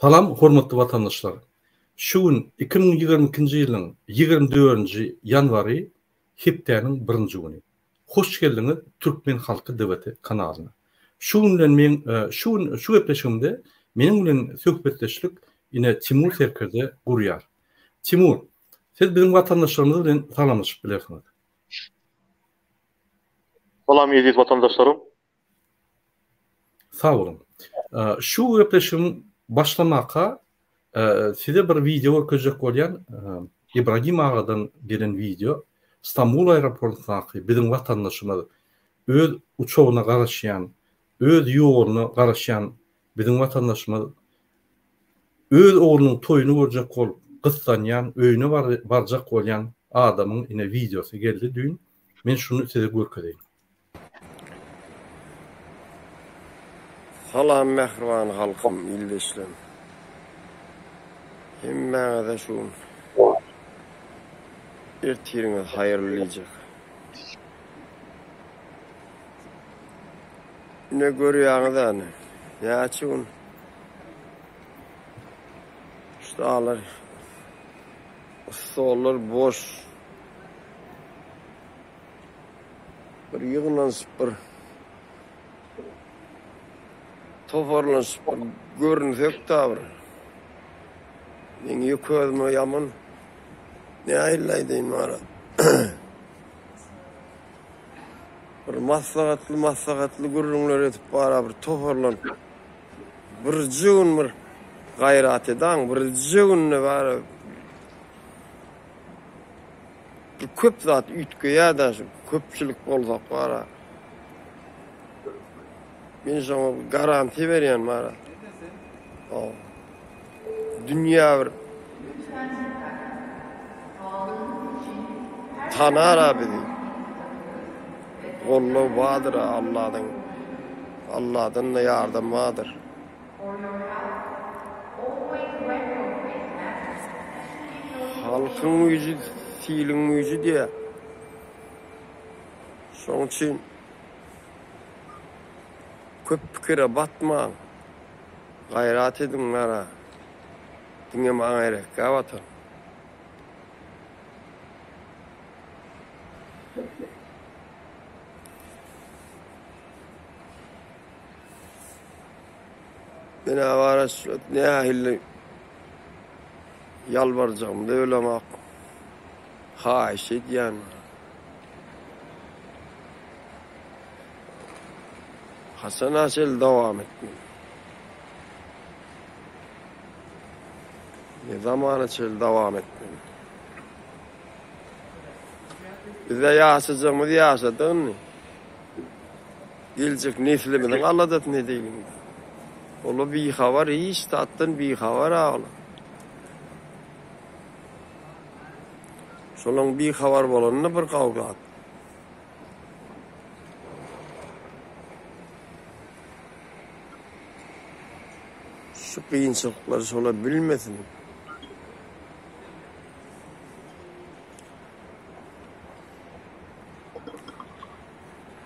Salam hormatly watandaşlar! Şu gün 2022-nji ýylyň 24-nji ýanwary hepdäniň birinji güni. Hoş geldiňiz Türkmen Halky DWT kanalyna. Şu gün bilen men şu gün şu gepleşigimde meniň bilen söhbetdeşlik ine Timur serkerde gurýar. Timur, siz biziň watandaşlarymyz bilen salamlaşyp bilersiňiz. Salam eziz watandaşlarym. Sag boluň. Şu gepleşigiň başlamaka size bir wideo görkezjek bolýan. Ibragim agadan gelen wideo. Stambul aeroportyndaky biziň watandaşymyz öz uçagyna garaşýan, öz ýoluna garaşýan biziň watandaşymyz öz oglunyň toýuny görjek bolup gyssanýan, öýüne barjak bolýan adamyň ine wideosy geldi düýn. Men şuny size görkezeýin. Salam mähriban halkym ildeşlerim. Hemmäňize şu gün ertiriňiz haýyrly diýjek. Ine görýäňiz ene. Näçe gün şu daglar stollar boş. Bir ýygnanyşyp bir toparlanyşyp bir görünsek-dä bir. Meň ýeke özüme ýaman nähili aýdaýyn bara. Bir maslahatly maslahatly gürrüňler edip bara bir toparlanyp birje gün bir gaýrat edaň birje günde bara Bir köp zat üýtgeýär-dä şu köpçülik bolsak bara. Men şoňa garantiýa berýän bara. Dünýä bir tanar-a bizi. Goldaw bardyr-a Alladan. Alladan-da ýardam bardyr. Halkyň güýji siliň güýji diýýär. Şoň üçin köp pikire batmaň. Gaýrat ediň gara. Diňe maňa gerekkä watan. Menä bara şu nähili ýalbarjagymy-da bilemok. Haýyş edýän. Haçana çenli dowam etmeli? Ne zamana çenli dowam etmeli? Bizde ýaşajagymyzy ýaşadyk indi. Geljek neslimiziň aladasyny edeýliň. Olar bihabar, hiç zatdan bihabar olar. Şolaň bihabar bolany bir gawy zat. Şu kynçylyklary şolar bilmesin.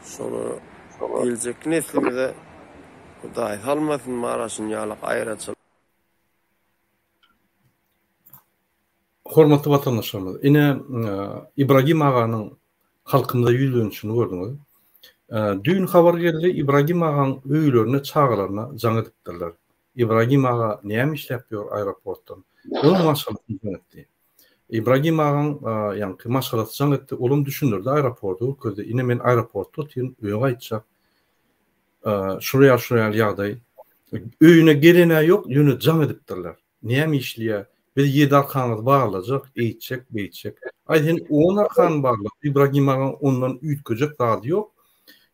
Şolara geljekki neslimize Hudaý salmasyn maraşyn ýalak aýraçylyk. Hormatly watandaşlarymyz, ine Ibragim aganyň halkymyza ýüzlenişini gördüňiz. Düýn habar geldi, Ibragim agaň öýlerine çagalaryna jaň edipdirler. Ibragim aga näme işläp ýör aeroportdan? Onuň maşgalasy jaň etdi. Ibragim agaň ýaňky maşgalasy jaň etdi, olam düşündirdi, aeroporty görkezdi. Ine men aeroportda otyryn, öýe gaýtjak. Şular ýaly, şular ýaly ýagdaý. Öýüne gelen-ä ýok, ýöne jaň edipdirler. Näme işleýär? Biz ýedi arkaňyzy baglajak, eýtjek, beýtjek. Aý sen on arkany bagla, Ibragim agaň ondan üýtgejek zady ýok.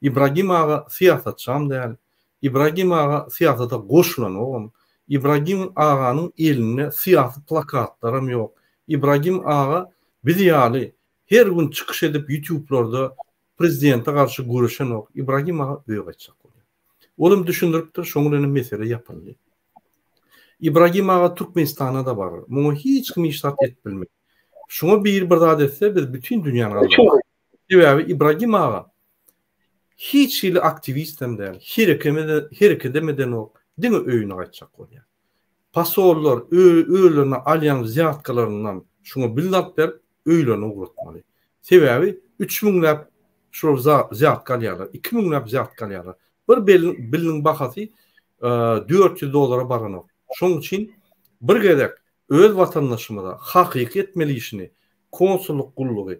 Ibragim aga syýasatçam däl, Ibragim aga syýasata goşulanogam. Ibragim aganyň elinde syýasy plakatlaram ýok. Ibragim aga biz ýaly her gün çykyş edip ýutublarda prezidente garşy göreşenok. Ibragim aga öýe gaýtjak bolýar. Olam düşündiripdir, şoň bilenem mesele ýapyldy. Ibragim aga Türkmenistana-da barar. Muňa hiç kim hiç zat edip bilmez. Şuňa biri bir zat etse biz bütin dünýäni galdararys. Sebäbi Ibragim aga Hiç hili aktiwistem däl, herekedem edenok, diňe öýüne gaýtjak bolýar. Posollar özlerine alýan wzýatkalaryndan şuňa bill alyp berip, öýlerine ugratmaly. Sebäbi üç müňläp şular wzýatka alýarlar, iki müňläp wzýatka alýarlar. Bir billiň bahasy 400 dollara baranok. Şonuň üçin bir gezek öz watandaşymyza hakyky etmeli işini konsullyk gullugy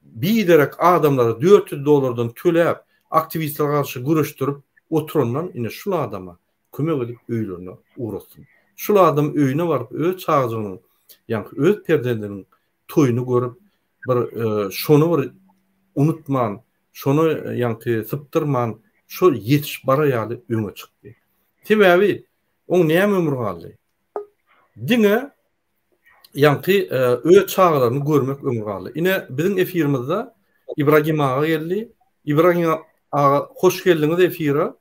biderek adamlara 400 dollardan töläp, aktiwistlere garşy göreşdirip oturandan ine şul adama kömek edip öýlerine ugratsyn. Şul adam öýüne baryp öz çagajygynyň, ýaňky öz perzendiniň toýuny görüp, bir şony bir unutman, şony ýaňky sypdyrman, şo ýetişip barar ýaly öňe çykdy. Sebäbi oň näme ömri galdy? Diňe ýaňky öz çagalaryny görmek ömri galdy. Ine biziň efirimizde Ibragim aga geldi. Ibragim aga hoş geldiňiz efire.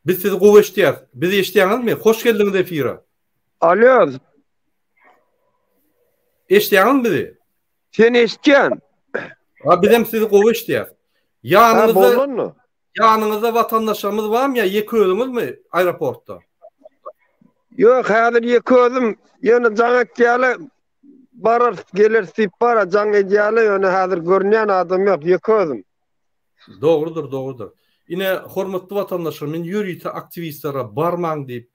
Biz sizi gowy eşidýäs. Bizi eşidýäňizmi? Hoş geldiňiz efire. Alo. Eşidýäňizmi bizi? Seni eşidýän. Ha bizem sizi gowy eşidýäs. Ýanyňyzda Ýanyňyzda watandaşlarymyz barmy ýa ýeke özüňizmi aeroportda? Ýok, häzir ýeke özüm. Ýöne jaň etýärler. Bararys, geleris diýip bara jaň edýärler, ýöne häzir görünýän adam ýok, ýeke özüm. Dogrudyr, dogrudyr. Ine, hormatly watandaşlar, men ýörite aktiwistlere barmaň diýip,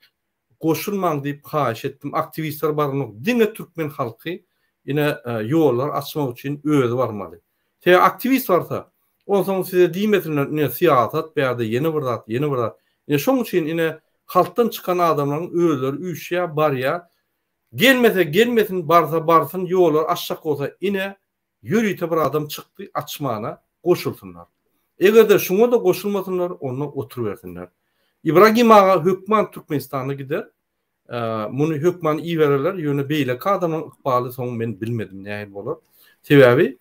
goşulmaň diýip haýyş etdim. Aktiwistler baranok, diňe türkmen halky ine ýollar açmak üçin özi barmaly. Sebäbi aktiwist barsa, onsoň size diýmesinler ine syýasat bärde ýene bir zat, ýene bir zat. Ine şoň üçin ine halkdan çykan adamlaryň özleri üýşýär, barýar. Gelmese gelmesin, barsa barsyn, ýollar açjak bolsa ine Ýörite bir adam çykdy açmana goşulsynlar. Eger-de şuňa-da goşulmasynlar onda oturybersinler. Ibragim aga hökman Türkmenistana gider. Muny hökman ibererler ýöne beýleki adamlaryň ykbaly soň men bilmedim nähili bolar. Sebäbi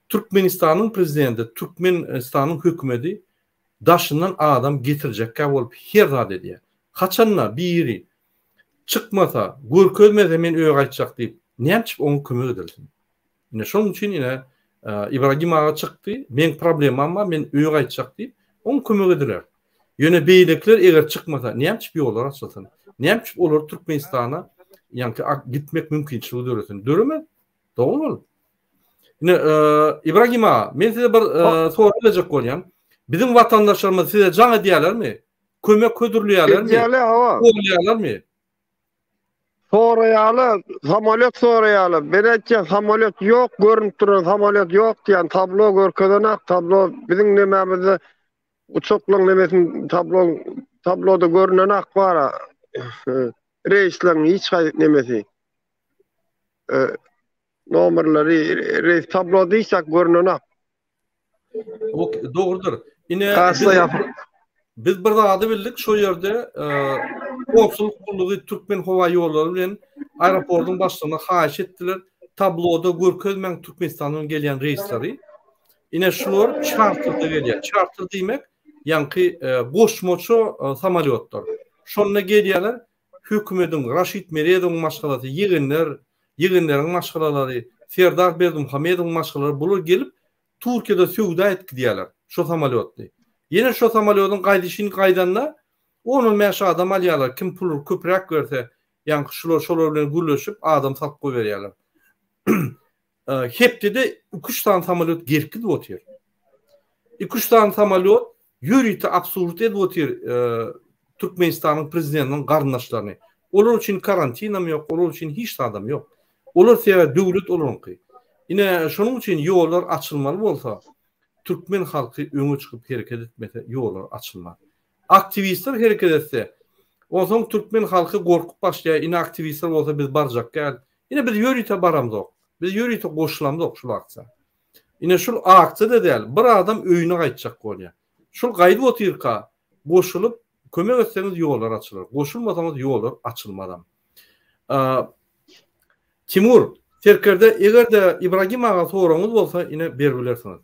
Türkmenistanyň prezidenti, Türkmenistanyň hökümedi daşyndan adam getirjekkä bolup her zat edýär. Haçanda biri çykmasa, görkezmese men öýe gaýtjak diýip, näme üçin oňa kömek edilsin? Ine şonuň üçin ine Ibragim aga çykdy, meň problemam bar, men öýe gaýtjak diýip, oňa kömek ediler. Ýöne beýlekiler eger çykmasa, näme üçin ýollar açylsyn? Näme üçin olar Türkmenistana ýaňky gitmek mümkinçiligi döresin? Döremez. Dogry ol. Ine Ibragim aga, men size bir sorag berjek bolýan. Biziň watandaşlarymyz size jaň edýärlermi? Kömek hödürleýärlermi? Edýärler, hawa. Soraýarlarmy? Soraýarlar, samolýot soraýarlar. Men aýtýan samolýot ýok, görünip duran samolýot ýok diýýän, tablo görkezenak, tablo biziň nemämizde uçaklaryň nemesini tablo tabloda görünenak bara. Reýsleriň hiç haýsy nemesi. Nomerleri reýs tabloda hiç zat görünenak. Ok, dogrudyr. Ine biz, biz bir zady bildik, şo ýerde e, konsullyk gullugy Türkmen howa ýollary bilen aeroportuň başlygyna haýyş etdiler. Tabloda görkezmäň Türkmenistandan gelýän reýsleri. Ine şular çarterde gelýär. Çarter diýmek, ýaňky e, goşmaça e, samolýotlar. Şonda gelýärler, hökümediň Raşid Meredowyň maşgalasy, ýegenler, ýegenleriň maşgalalary, Serdar Berdimuhamedowyň maşgalalary bular gelip Türkiýede söwda edip gidýärler şo samolýotly. Ýene şo samolýodyň gaýdyşyn gaýdanda on-on bäş adam alýarlar, kim pul köpräk berse, ýaňky şular şolar bilen gürleşip adam salyp goýberýärler. Hepdede iki-üç sany samolýot gelip gidip otyr. Iki-üç sany samolýot ýörite absurd edip otyr Türkmenistanyň prezidentiniň garyndaşlaryny. Olar üçin karantinam ýok, olar üçin hiç zadam ýok. Olar sebäbi döwlet olaryňky. Ine şonuň üçin ýollar açylmaly bolsa, türkmen halky öňe çykyp hereket etmese ýollar açylmaz. Aktiwistler hereket etse, onsoň türkmen halky gorkup başlaýar, ine aktiwistler bolsa biz barjak däl. Ine biz ýörite baramzok. Biz ýörite goşulamzok şul aksiýa. Ine şul aksiýa-da däl, bir adam öýüne gaýtjak bolýar. Şul gaýdyp otyrka goşulyp kömek etseňiz ýollar açylar. Goşulmasaňyz ýollar açylmazam. Timur, serkerde eger-de Ibragim aga soragyňyz bolsa ine beribilersiňiz.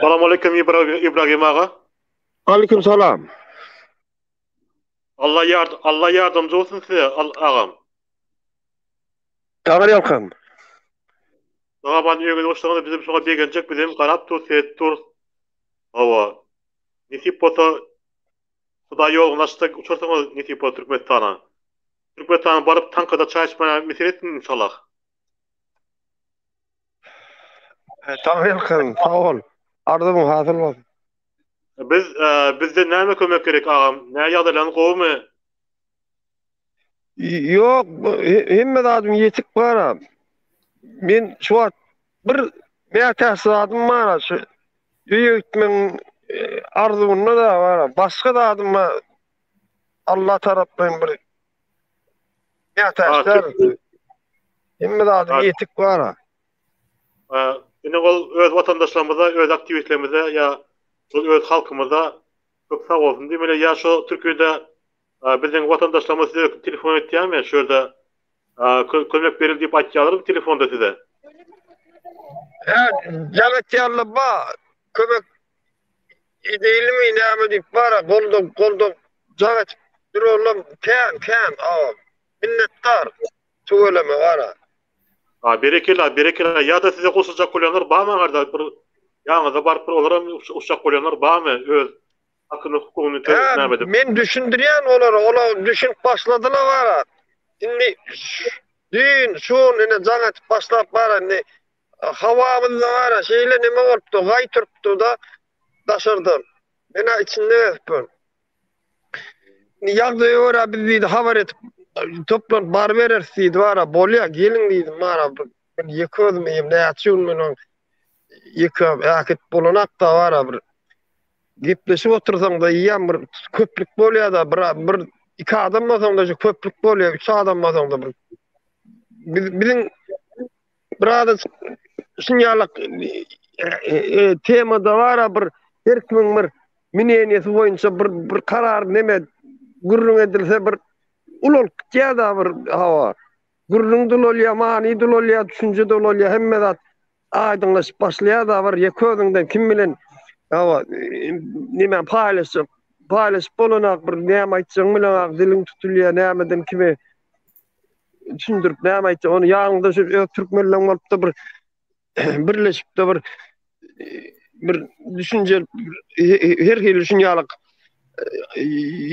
Salam aleyküm Ibragim aga. Aleyküm salam. Allah ýard Allah ýardamçy bolsun size agam. Taňry ýalkasyn. Sag-aman öýüňize uçsaňyz bizem şoňa begenjek bizem garap dur seredip durus. Hawa. Nesip bolsa Hudaý ýoluny açsa uçarsyňyz nesip bolsa Türkmenistana. Türkmenistana baryp taňkada çaý içmäge miser etsin inşallah. Taňryýalkasyn, sag bol. Arzuwyň hasyl bolsun. Biz bizden näme kömek gerek agam? Nä ýagdaýlaryňyz gowumy? Ýok, hemme zadym ýetik bar. Men şu wagt bir mätäç zadym bar, şu öýe gitmegiň arzuwynda da bar. Başga zadym bar. Allah tarapdan bir mätäç däl. Hemme zadym ýetik bar. Ine ol öz watandaşlarymyza, öz aktiwistlerimize ýa şol öz halkymyza köp sag bolsun diýmeli. Ýa şo Türkiýede biziň watandaşlarymyz size telefon etýärmi? Şu ýerde kömek beril diýip aýtýarlarmy telefonda size? Hä, jaň etýärler ba, kömek edeýlimi näme diýip bara goldaw goldaw jaň edip durarlar kän kän agam. Minnetdar tüweleme bara. A berekella berekella ýa-da size goşuljak bolýanlar barmy aňarda bir ýanyňyza baryp bir olaram uçjak bolýanlar barmy öz hakyny hukugyny Hä näme edip. Men düşündirýän olara olar düşünip başladylar bara indi düýn şu gün ine jaň edip başlap bara indi hawamyzda bara şeýle neme bolupdy gaý turupdyda daşardan menä içinde gezipdim. Indi ýagdaýa görä biz diýdi habar edip toplanyp barybereris diýdi bara bolýa geliň diýdim bara bir ýeke özüm eýem näçe gün men oň ýeke äkit bolanakda bara bir gepleşip otursaňda eýýäm bir köplük bolýada bir bir iki adam bolsaňda şu köplük bolýa üç adam bolsaňda bir biz biziň biraz şun ýaly e, e, temada bara bir her kimiň bir mneniýesi boýunça bir bir karar neme gürrüň edilse bir ulalyp gitýär-de bir hawa. Gürrüň dulalýar, many dulalýar, düşünje dulalýar, hemme zat aýdyňlaşyp başlaýar-da bir ýeke özüňden kim bilen hawa neme paýlaşjak, paýlaşyp bolanak bir näme aýtjagyň bileňak diliň tutulýar, nämeden kime düşündirip näme aýtjak, ony ýanyňda şu öz türkmenleň bolupda bir birleşipde bir bir düşünje her hili şun ýaly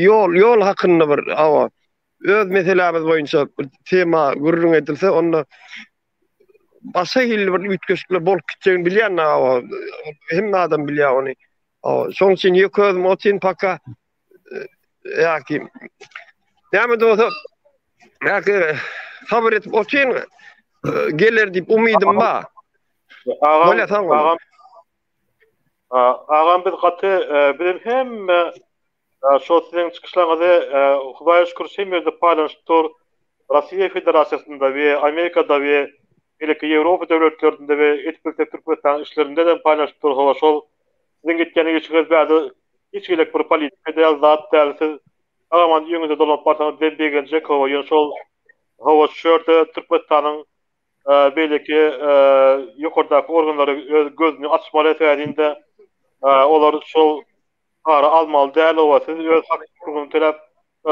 ýol ýol hakynda bir hawa öz meselämiz boýunça bir tema gürrüň edilse onda başga hili bir üýtgeşikler bolup gitjegini bilýän hawa hemme adam bilýär ony. Hawa şonuň üçin ýeke özüm otyryn paka ýa-ki näme de bolsa ýa-ki sabyr edip otyryn geler diýip umydym bar. Agam, Bolýa sag bol. agam, agam biz gaty bizim hemme şo siziň çykyşlaryňyzy Hudaýa şükür hemme ýerde paýlanyşyp dur. Russiýa Federasiýasynda we Amerikada we beýleki Ýewropa döwletlerinde we edip bilsek Türkmenistanyň içlerinde de paýlanyşyp dur. Hawa şol siziň etýän işiňiz bärde hiç gezek bir politika däl zat däl siz sag-aman öýüňize dolanyp barsaňyz bizem begenjek hawa ýöne şol hawa şu ýerde Türkmenistanyň beýleki ýokardaky organlary öz gözüni açmaly sebäbi olar şol para almaly däl oba siz öz hak hukugyny töläp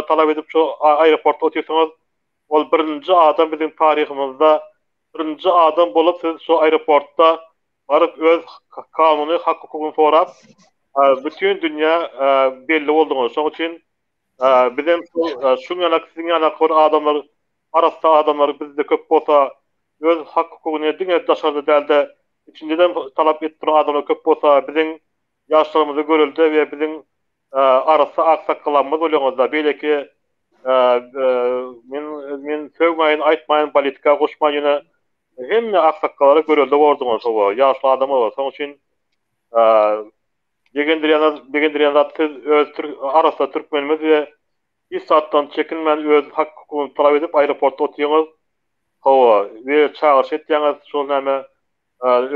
talap edip şu aeroportda otyrsyňyz ol birinji adam biziň taryhymyzda birinji adam bolup siz şu aeroportda baryp öz kanuny hak hukugyny sorap bütin dünýä belli bolduňyz şoň üçin bizem şuň ýaly siziň ýaly bir adamlar arassa adamlar bizde köp bolsa öz hak hukugyny diňe daşarda dälde içindedem talap edip duran adamlar köp bolsa biziň ýaşlarymyza görelde we biziň arassa aksakgalamyz bolýaňyzda beýleki men men sögmäýin aýtmaýyn politika goşmaýyn ýöne hemme aksakgalara görelde borduňyz hawa ýaşly adam olar şoň üçin begendirýän begendirýän zat siz öz arassa türkmenimiz we Hiç zatdan çekinmän öz hak hukugyny talap edip aeroportda otyňyz hawa we çagyryş etýäňiz şol näme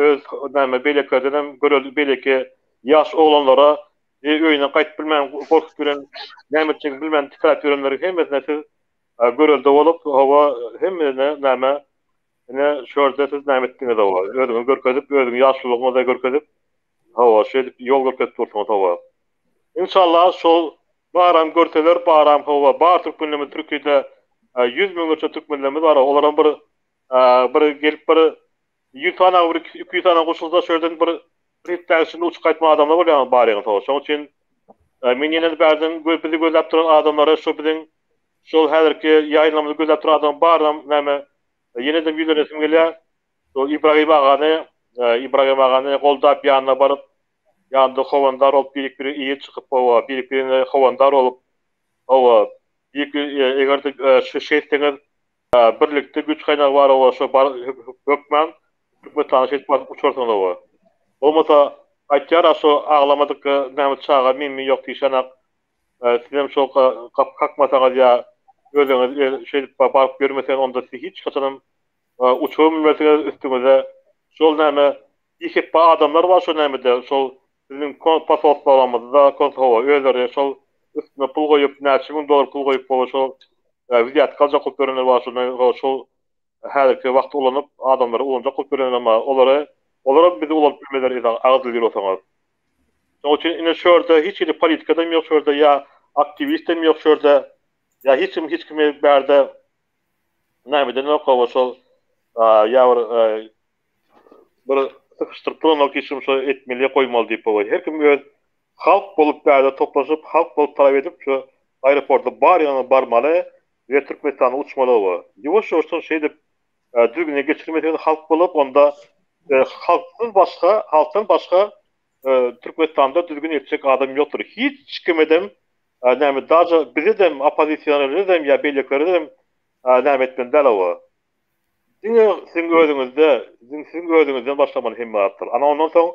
öz näme beýlekilerdenem görelde beýleki ýaş oglanlara we öýüne gaýdyp bilmän gorkup ýören näme etjegini bilmän titräp ýörenleriň hemmesine siz görelde bolup hawa hemmesine näme ine şu ýerde siz näme etdiňiz hawa özüňizi görkezip özüňiň ýaşululygyňyzy görkezip hawa şeýdip ýol görkezip dursuňyz hawa Inşallah şol baram görseler baram hawa bar türkmenlerimiz türkiýede 100 müňlerçe türkmenlerimiz bar olaram bir bir gelip bir. 100 sany bir 200 sany goşulsa şu ýerden bir bir hepdäň içinde uçup gaýtma adamlar bolýar baryňyz ho. Şonuň üçin men ýene bärden bizi gözläp duran adamlara şu biziň şol häzirki ýaýynlarymyzy gözläp duran adam barynam näme ýene-de ýüzlenesim gelýär. Şol Ibragim agany Ibragim agany goldap ýanyna baryp ýanynda howandar bolup birek-bire eýe çykyp hawa birek-birine howandar bolup hawa birek eger-de şu şeýtseňiz Birlikde güýç gaýnagy bar oba şo bar hökman Türkmenistana şeýdip basyp uçarsyňyz oba. Bolmasa aýtýara şo aglamadyk näme çaga mimmi ýok diýşenak sizem şo gapy kakmasaňyz ýa özüňiz şeýdip baryp ýörmeseňiz onda siz hiç haçanam uçup bilmersiňiz üstüňize şol näme bihepba adamlar bar şo nämede şol biziň posolstwalarymyzda hawa özleri şol üstüne pul goýup näçe müň dollar pul goýup hawa şol wzýatka aljak bolup ýörenler bar şonda şol häzirki wagty ulanyp adamlary ulanjak bolup ýörenler bar olary olaram bizi ulanyp bilmezler agyz dil bolsaňyz. Şonuň üçin ine şu ýerde hiç hili politikadam ýok şu ýerde ýa aktiwistem ýok şu ýerde ýa hiç kim hiç kimi bärde näme edenok hawa şol ýa bir bir sykyşdyryp duranok hiç kim şo etmeli goýmaly diýip hawa her kim öz halk bolup bärde toplaşyp halk bolup talap edip şu aeroporta bar ýaňy barmaly we Türkmenistana uçmaly hawa ýuwaş ýuwaşdan şeýdip düzgüne geçirmeseňiz halk bolup onda halkdan başga halkdan başga Türkmenistanda düzgün etjek adam ýokdur hiç kimedem näme daže bizedem oppozisionerledem ýa beýlekileredem näme etmeli däl hawa Diňe siziň özüňizde, siziň özüňizden başlamaly hemme zatlar. Ana ondan soň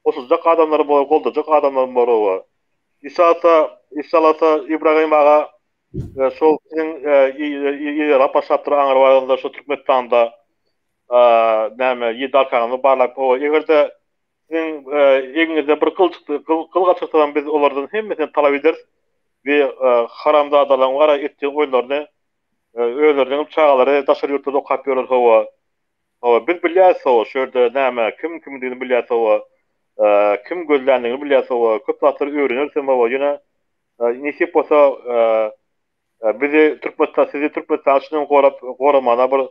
goşuljak adamlar bor, goldajak adamlar bor oba. Işalsa, işalasa Ibragim aga şol siziň yzarlap başlapdyr aňry baranda şu Türkmenistanda näme ýedi arkaňyzy barlap oba. Eger-de siziň egniňizde bir gyl çykdy, gyl gaçyrsalam biz olardan hemmesini talap ederis we haramzadalaryň wara etjek oýunlaryny Özleriniňem çagalary daşary ýurtlarda okap ýörler hawa. Hawa biz bilýäs hawa şu ýerde näme kim kimdigini bilýäs hawa. Kim gözländigini bilýäs hawa. Köp zatlary öwreneris hem hawa ýöne nesip bolsa bizi Türkmenistan sizi Türkmenistan içinden gorap goramana bir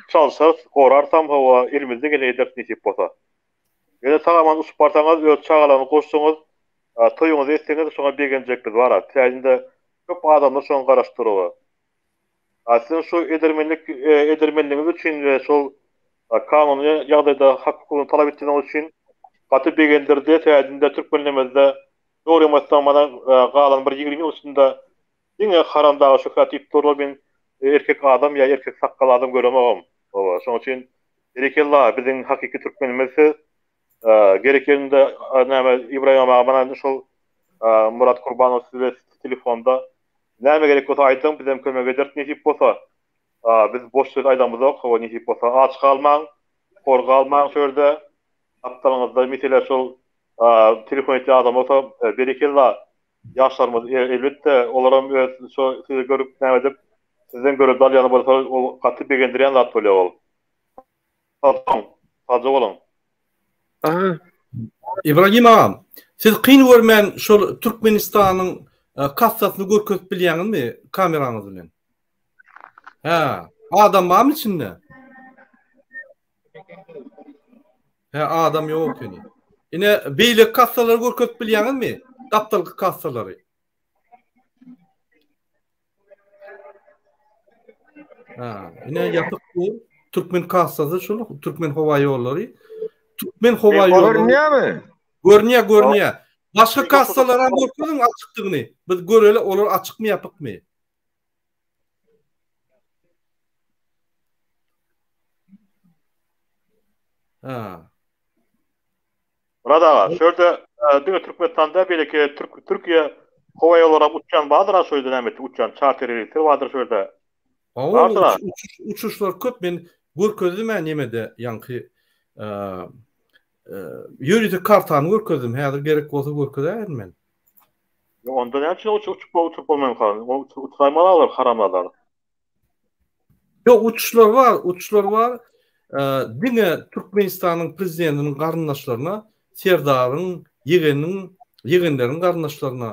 çalşarys gorarsam hawa elimizden geleni ederis nesip bolsa. Ýöne sag aman uçup barsaňyz öz çagalaryňyzy goşsaňyz toýuňyzy etseňiz şoňa begenjek biz bara täjinde köp adamlar şoňa garaşyp duruga. A siziň şu edermenlik edermenligiňiz üçin we şol kanuny ýagdaýda hak hukugyny talap etdigiňiz üçin gaty begendirdi täjinde türkmenlerimizde dogry aýtsam mana galan bir 20 ýyl içinde Diňe haramdaga şöhrat diýip durlar men erkek adam ýa erkek sakgal adam göremogam hawa şoň üçin berekella biziň hakyky türkmenimiz siz gerek ýerinde näme Ibrahim aga mana indi şol Murat Kurbanow size telefonda näme gerek bolsa aýdyň bizem kömek ederis nesip bolsa biz boş söz aýdamyzok hawa nesip bolsa aç galmaň hor galmaň şu ýerde gapdalyňyzda mesele şol telefon etýän adam bolsa berekella Ýaşlarymyz elbetde olaram öz şo sizi görüp näme edip sizden görelde alýany bolsa ol gaty begendirýän zat bolýar ol. Sag boluň, sagja boluň. Aha. Ibragim agam, siz kyn görmän şol Türkmenistanyň kassasyny görkezip bilýäňizmi kameraňyz bilen? Hä, adam barmy içinde? Hä, adam ýok ekeni. Ine, beýleki kassalary görkezip bilýäňizmi? Gapdalky kassalary. Ha, ine ýapyk bu türkmen kassasy şul, Türkmen howa ýollary. Türkmen howa ýollary. Görünýärmi? Görünýär, görünýär. Başga kassalara görkeziň açykdygyny. Biz göreli, olar açykmy, ýapykmy? Ha. Myrat aga, şu ýerde e, diňe Türkmenistanda beýleki Türk Türkiýe howa ýollary uçýan bardyr şu ýerde näme uçýan çarter reýsler bardyr şu ýerde. Hawa, uçuş uçuşlar köp men görkezdim men nemede ýaňky e, e, ýörite kartany görkezdim. Häzir gerek bolsa görkezäýerin men. Onda näme üçin uçup uçup uçup bolmaýmyka? Uçraýmaly haramzadalar. Ýok, uçuşlar bar, uçuşlar bar. Diňe Türkmenistanyň prezidentiniň garyndaşlaryna, Serdaryň ýegeniniň, ýegenleriň garyndaşlaryna,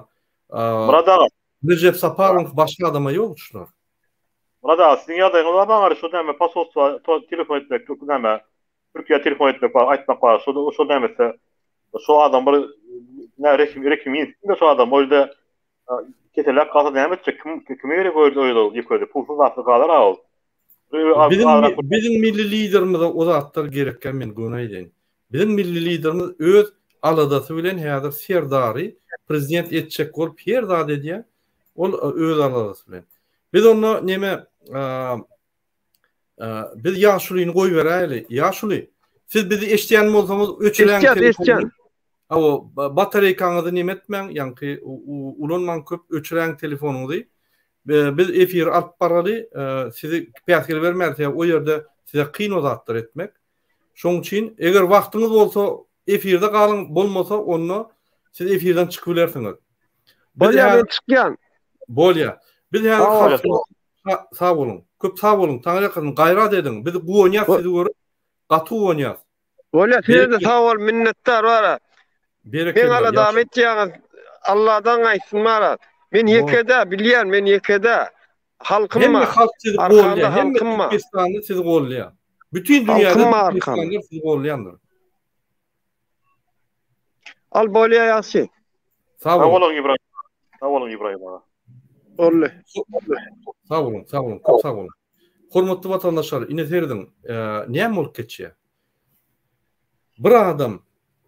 Myrat aga. Rejep Saparowyň başga adama ýok uçuşlar. Myrat aga, siziň ýagdaýyňyz bar maňa şu näme posolstwa telefon etmek näme? Türkiýä telefon etmek bar, aýtmak bar. Şo şo näme etse, şo adam bir nä rekim rekim ýetsin şo adam o ýerde keselläp galsa näme etjek? Kim kime gerek o ýerde o ýerde ýeke özi pulsuz zatsyz galar a ol. Biziň biziň milli liderimize o zatlar gerekkä men göni aýdaýyn. Biziň milli liderimiz öz aladasy bilen häzir Serdary prezident etjek bolup her zat edýär. Ol öz aladasy bilen. Biz onda neme biz ýaşulyny goýberäýeli. Ýaşuly, siz bizi eşidýän bolsaňyz öçüräň telefony. Hawa, batareýkaňyzy neme etmäň, ýaňky ulanmaň köp, öçüräň telefonyňyzy. Biz efiri alyp baraly, sizi päsgel bermäli, sebäbi o ýerde size kyn o zatlar etmek. Şonuň üçin eger wagtyňyz bolsa efirde galyň, bolmasa onda siz efirden çykyp bilersiňiz. Bolýar, men çykýan. Bolýar. Biz häzir sag boluň. Köp sag boluň. Taňryýalkasyn, gaýrat ediň. Biz guwanýas sizi görüp. Gaty guwanýas. Bolýar, size-de sag bol, minnetdar bara. Berekella. Meň aladamy etýäňiz. Alladan gaýtsyn bara. Men ýeke-dä, bilýän, men ýeke-dä. Halkym Hemme halk sizi goldaýar. Hemme Türkmenistanly sizi goldaýar. Bütin dünýäde Türkmenistanlylar sizi goldaýandyr. Al bolýa ýagşy. Sag boluň Ibrahim. Sag boluň Ibrahim aga. Boldy. Sag boluň, sag boluň, köp sag boluň. Hormatly watandaşlar, ine serediň, näme bolup geçýär? Bir adam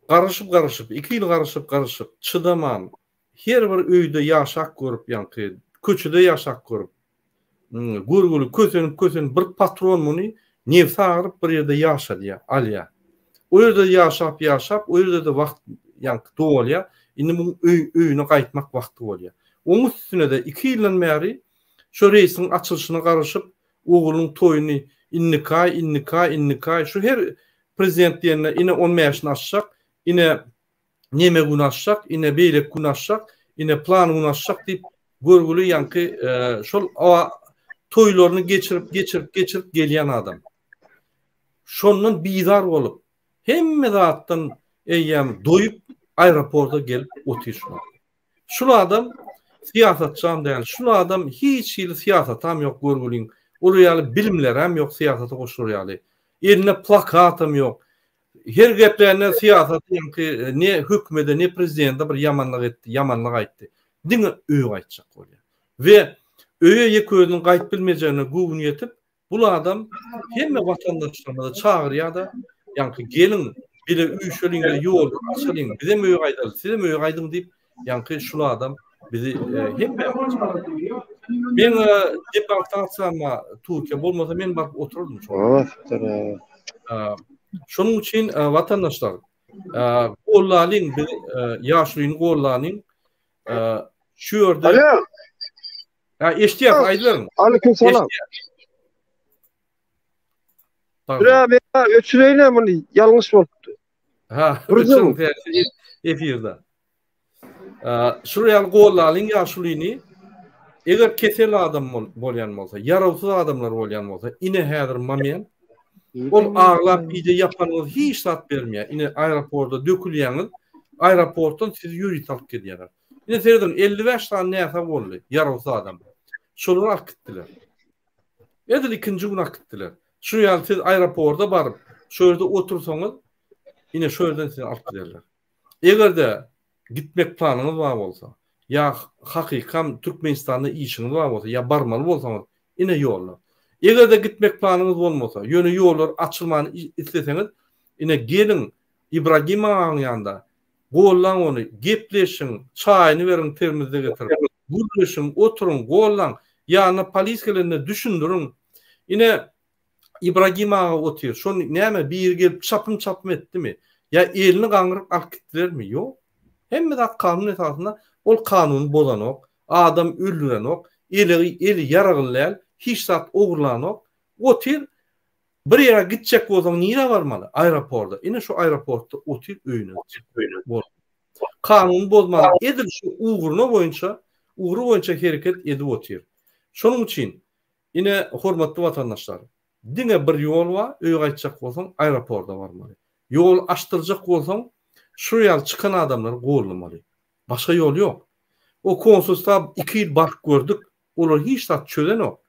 garaşyp-garaşyp, 2 ýyl garaşyp-garaşyp, çydaman, Her bir öýde ýaşap görüp ýaňky köçede ýaşap görüp görgüli kösenip kösenip bir patron muny nebsi agyryp bir ýerde ýaşadýar alýar. O ýerde ýaşap ýaşap o ýerde-de wagt ýaňky dolýar. Indi muň öý öýüne gaýtmak wagty bolýar. Oň üstüne-de 2 ýyldan bäri şo reýsiň açylyşyna garaşyp oglunyň toýuny indiki aý indiki aý indiki aý şu her prezident diýende ine on bäşini açjak ine neme gün açjak, ine beýleki gün açjak, ine plan gün açjak diýip görgüli ýaňky şol toýlaryny geçirip, geçirip, geçirip gelýän adam. Şondan bizar bolup, hemme zatdan eýýäm doýup aeroporta gelip otyr şul. Şul adam syýasatçam däl, şul adam hiç hili syýasatam ýok görgüliň. Olar ýaly bilimlerem ýok syýasata goşular ýaly. Elinde plakatam ýok. Her geplände syýasat ýaňky ne hökümede ne prezidente bir ýamanlyk etdi, ýamanlyk aýtdy. Diňe öýe gaýtjak bolýar. We öýe ýeke özüniň gaýdyp bilmejegine göwni ýetip, bul adam hemme watandaşlarymyzy çagyrýar-da, ýaňky geliň, bile üýşeliň we ýollar açalyň, bizem öýe gaýdaly, sizem öýe gaýdyň diýip, ýaňky şul adam bizi hemme Men deportasiýama Türkiýe bolmasa men baryp oturardym şol. Şonuň üçin watandaşlar gollalyň biz ýaşulyny gollalyň şu ýerde Alo. Ha eşitýäs aýdyberiň. Aleyküm salam. Bira bira öçüreýin muny ýalňyş bolupdy. Ha, öçüriň efirde. Şul ýaly gollalyň ýaşulyny eger kesel adam bolýan bolsa, ýarawsyz adamlar bolýan bolsa, ine häzir moment ol aglap gije ýapanyňyz hiç zat bermeýär. Ine aeroporta dökülýäňiz, aeroportdan sizi ýörite alyp gidýärler. Ine serediň 55 sany näsag boldy, ýarawsyz adam. Şolary alyp gitdiler. Edil ikinji gün alyp gitdiler. Şu ýaly siz aeroporta baryp, şu ýerde otursaňyz, ine şu ýerden sizi alyp giderler. Eger-de gitmek planyňyz bar bolsa, ýa hakykam Türkmenistanda işiňiz bar bolsa, ýa barmaly bolsaňyz, ine ýollar. Eger-de gitmek planyňyz bolmasa, ýöne ýollar açylmany isleseňiz, ine geliň Ibragim agaň ýanynda, gollaň ony, gepleşiň, çaýyny beriň termizde getirip, gürleşiň, oturyň, gollaň, ýanyna polis gelende düşündiriň. Ine Ibragim aga otyr. Şony näme biri gelip çapym-çapym etdimi? Ýa elini gaňryp alyp gitdilermi? Ýok. Hemme zat kanun esasynda. Ol kanuny bozanok, adam öldürenok, elegi eli ýaragly däl, hiç zat ogurlanok. Otyr. Bir ýere gitjek bolsaň nirä barmaly? Aeroporda. Ine şu aeroportda otyr öýüne gitjek. Boldy. Kanuny bozman edil şu ugruna boýunça, ugry boýunça hereket edip otyr. Şonuň üçin Ine, hormatly watandaşlar, diňe bir ýol bar, öýe gaýtjak bolsaň, aeroporda barmaly. Ýol açdyrjak bolsaň, şu ýaly çykan adamlary gollamaly. Başga ýol ýok. O konsulstwa iki ýyl baryp gördük, olar hiç zat çözenok.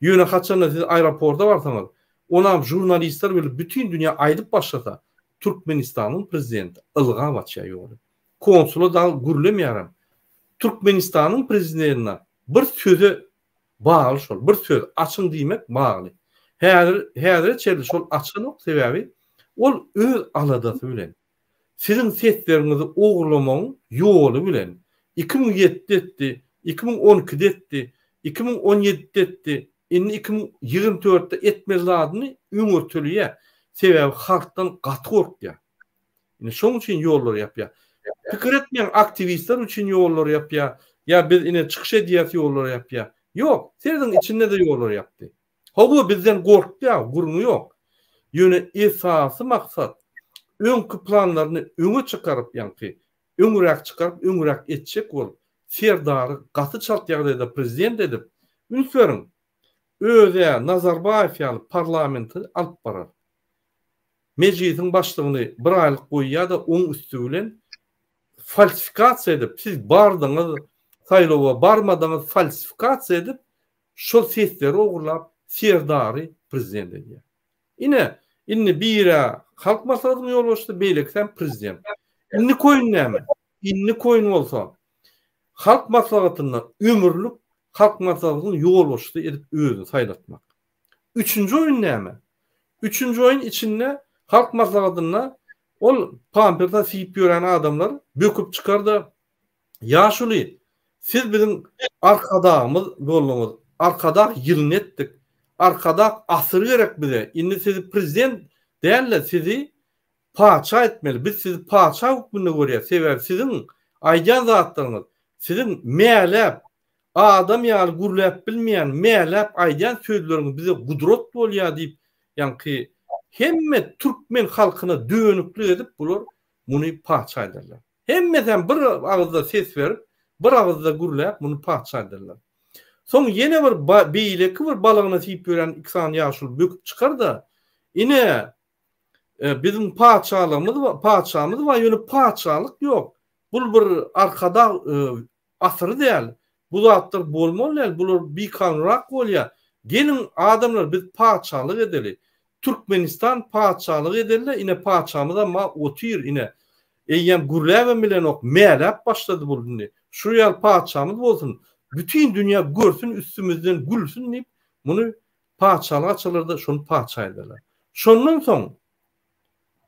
Ýöne haçanda siz aeroporda barsaňyz, Onam žurnalistler bilip bütin dünýä aýdyp başlasa, Türkmenistanyň prezidenti ylgap açýar ýoly. Konsula dagy gürlemeýärem. Türkmenistanyň prezidentine bir söze bagly şol. Bir söz açyň diýmek bagly. Häzir häzire çenli şol açanok sebäbi ol öz aladasy bilen siziň sesleriňizi ogurlamagyň ýoly bilen 2007-de etdi, 2012-de etdi, 2017-de etdi, indi 2024-de etmeli zadyny öňürteleýär. Sebäbi halkdan gaty gorkýar. Ine şoň üçin ýollary ýapýar. Pikir etmäň aktiwistler üçin ýollary ýapýar, ýa biz ine çykyş edýäs ýollary ýapýar. Ýok, serediň içinde-de ýollary ýapdy. Hawa bizden gorkýar, gürrüňi ýok. Ýöne esasy maksat öňki planlaryny öňe çykaryp ýaňky öňräk çykaryp öňräk etjek bolup Serdary gaty çalt ýagdaýda prezident edip, üns beriň, öz-ä Nazarbaýew ýaly parlamenti alyp barar. Mejlisiň başlygyny bir aýlyk goýýar-da oň üsti bilen falsifikasiýa edip, siz bardyňyz, saýlawa barmadyňyz falsifikasiýa edip, şol sesleri ogurlap Serdary prezident edýär. Ine, indi bir-ä Halk Maslahatynyň ýolbaşçysy, beýlekisem prezident. Indiki oýun näme? Indiki oýun bolsa Halk Maslahatynda ömürlik Halk Maslahatynyň ýolbaşçysy edip özüni saýlatmak. Üçünji oýun näme? Üçünji oýun içinde Halk Maslahatynda ol pampersa siýip ýören adamlar böküp çykar-da, Ýaşuly, siz biziň Arkadagymyz bolduňyz. Arkadag ýylyny etdik. Arkadag asyry gerek bize. Indi sizi prezident däl-de, sizi patyşa etmeli. Biz sizi patyşa hökmünde görýäs. Sebäbi siziň aýdýan zatlaryňyz, siziň mäläp, Adam ýaly gürläp bilmeýän, mäläp aýdýan sözleriňiz bize gudrat bolýar diýip, ýaňky hemme türkmen halkyna dönüklik edip bular muny patyşa ederler. Hemmesem bir agyzda ses berip, bir agyzda gürläp muny patyşa ederler. Soň ýene bir beýleki bir balagyna siýip ýören iki sany ýaşuly böküp çykar-da, ine, biziň patyşalygymyz bar, patyşamyz bar, ýöne patyşalyk ýok. Bul bir arkadag Asyry däl. Bu zatlar bolmaly däl. Bular bikanunrak bolýar. Geliň adamlar biz patyşalyk edeli. Türkmenistan patyşalyk edeli ine patyşamyzam bar otyr ine. Eýýäm gürläbem bilenok mäläp başlady bul indi. Şu ýaly patyşamyz bolsun. Bütin dünýä görsün üstümizden gülsün diýip muny patyşalyk açalarda şony patyşa ederler. Şondan soň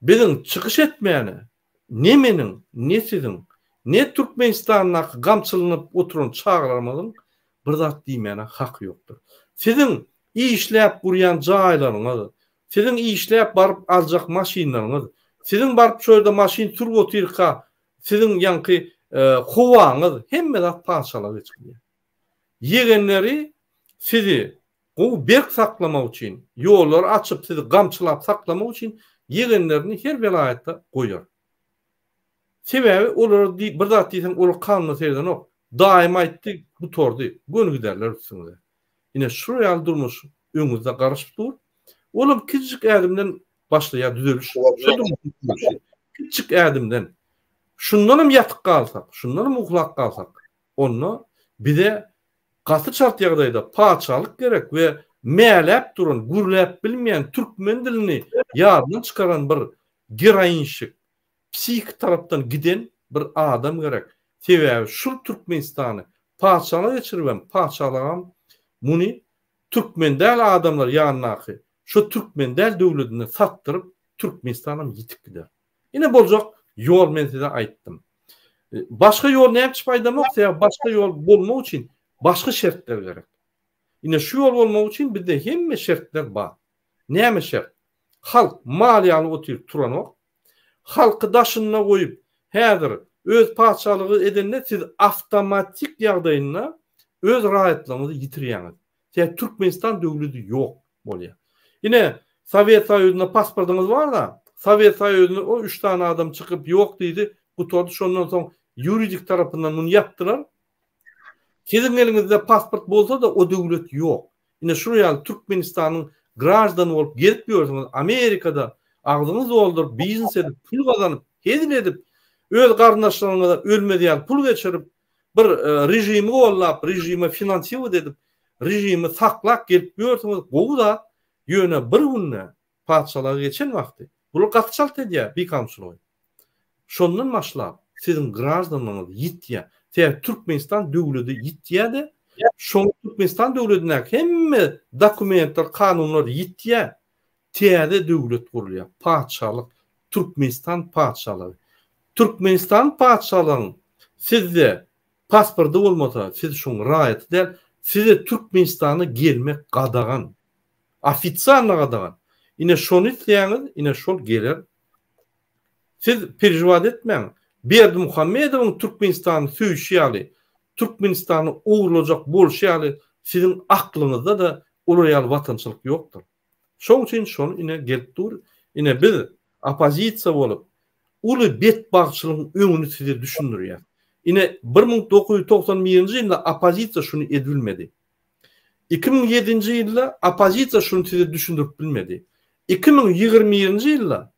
biziň çykyş etmäne Ne meniň, ne siziň, ne Türkmenistandaky gamçylanyp oturan çagalarymyzyň bir zat diýmäne haky ýokdur. Siziň işläp gurýan jaýlaryňyz, siziň işläp baryp aljak maşynlaryňyz, siziň baryp şo ýerde maşyn sürüp otyrka siziň ýaňky howaňyz hemme zat patyşalyga geçip gidýär. Ýegenleri sizi Gowy berk saklamak üçin, ýollary açyp sizi gamçylap saklamak üçin ýegenlerini her welaýatda goýar. Sebäbi olara bir zat diýseň olar kanuna seredenok. Daýym aýtdy, gutardy. Göni giderler üstüňize. Ine şu ýaly durmuş öňüňizde garaşyp dur. Olam kiçijik ädimden başlaýar düzeliş. Şu durmuşyň düzelişi. Kiçijik ädimden. Şundanam ýatyp galsak, şundanam uklap galsak, onda bize Gaty çalt ýagdaýda patyşalyk gerek we mäläp duran, gürläp bilmeýän, türkmen dilini ýadyndan çykaran bir geroinşik, psihiki tarapdan giden bir adam gerek. Sebäbi şul Türkmenistany patyşalyga geçiribem, patyşalygam muny türkmen däl adamlar ýanyndaky şo türkmen däl döwledine satdyryp Türkmenistanam ýitip gider. Ine boljak ýol men size aýtdym. Başga ýol näme üçin aýdamok, sebäbi başga ýol bolmak üçin başga şertler gerek. Ine şu ýol bolmak üçin bizde hemme şertler bar. Näme şert? Halk mal ýaly otyryp turanok. Halky daşynda goýup, häzir öz patyşalygy edende siz awtomatik ýagdaýynda öz raýatlygyňyzy ýitirýäňiz. Sebäbi Türkmenistan döwledi ýok bolýar. Ine, Sowet Soýuzynda pasportyňyz bar-da, Sowet Soýuzynda o üç sany adam çykyp ýok diýdi, gutardy, şondan soň ýuridik tarapyndan muny ýapdylar. Siziň eliňizde pasport bolsa-da o döwlet ýok. Ine şular ýaly Türkmenistanyň graždany bolup gezip ýörsüňiz, Amerikada agzyňyzy dolduryp biznes edip, pul gazanyp, hezil edip, öz garyndaşlaryňyza ölmez ýaly pul geçirip, bir režimi gollap, režime finansiwat edip, režimi saklap gelip ýörsüňiz, gowy zat. Ýöne bir günde patyşalyga geçen wagty, bular gaty çalt edýär bikanunçylygy. Şondan başlap siziň graždanlygyňyz ýitýär. Sebäbi Türkmenistan döwledi ýitýär-de, şoň Türkmenistan döwledindäki hemme dokumentler, kanunlar ýitýär. Täze döwlet gurulýar. Patyşalyk, Türkmenistan patyşalygy. Türkmenistan patyşalygyň sizde pasporty bolmasa, siz şoň raýaty däl, size Türkmenistana gelmek gadagan. Ofisialno gadagan. Ine şony isleýäňiz, ine şol geler. Siz perejewat etmäň. Berdimuhamedowyň Türkmenistany söýşi ýaly, Türkmenistany ogurlajak bolşy ýaly siziň aklyňyzda-da olar ýaly watançylyk ýokdur. Şoň üçin şony ine gelip dur. Ine biz oppozisiýa bolup uly betbagtçylygyň öňüni size düşündirýäs. Ine 1991-nji ýylda oppozisiýa şuny edibilmedi. 2007-nji ýylda oppozisiýa şuny size düşündirip bilmedi. 2021-nji ýylda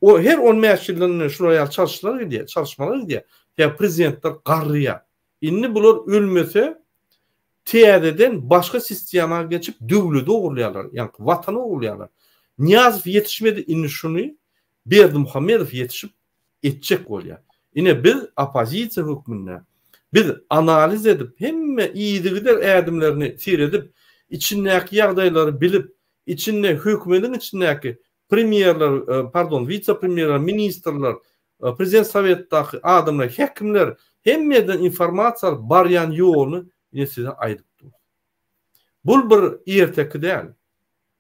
o her 15 ýyldan ine şular ýaly çalyşlar gidýär, çalyşmalar gidýär. Ýa prezidentler garryýar. Indi bular ölmese täzeden başga sistema geçip döwledi ogurlaýarlar, ýaňky watany ogurlaýarlar. Nyýazow ýetişmedi, indi şuny Berdimuhamedow ýetişip etjek bolýar. Ine biz oppozisiýa hökmünde biz analiz edip hemme yzygider ädimlerini seredip, içindäki ýagdaýlary bilip, içinde hökümediň içindäki premýerler, pardon, wise-premýerler, ministrler, prezident sowetdaky adamlar, häkimler hemme ýerden informasiýa alyp barýan ýoluny ine size aýdyp dur. Bul bir erteki däl.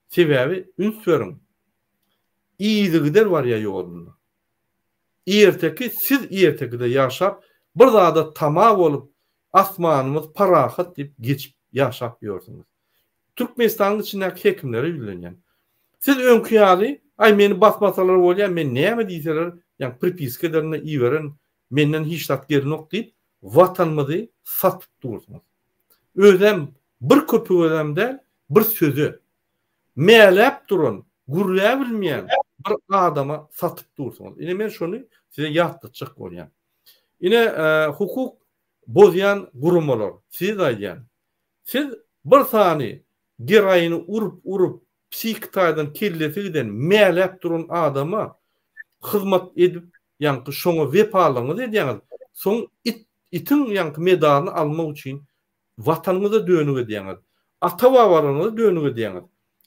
Sebäbi üns beriň. Yzygider barýar ýolunda. Erteki siz ertekide ýaşap bir zada tama bolup asmanymyz parahat diýip geçip ýaşap ýörsüňiz. Türkmenistanyň içindäki hekimlere ýüzlenýän. Siz öňki ýaly, aý meni basmasalar bolýar, men näme diýseler, ýa pripiska ederin-de iberen, menden hiç zat gelenok diýip, watanymyzy satyp dursuňyz. Özem bir köpügem däl, bir söze. Mäläp duran, gürläbilmeýän bir adama satyp dursuňyz. Ine men şony size ýatlatjak bolýan. Ine hukuk bozýan guramalar, size aýdýan. Siz bir sany geroini urup-urup psihiki taýdan kellesi giden, mäläp duran adama hyzmat edip, ýaňky şoňa wepalygyňyzy edýäňiz, soň it, itiň ýaňky medalyny almak üçin watanyňyza dönük edýäňiz, ata-babalaryňyza dönük edýäňiz,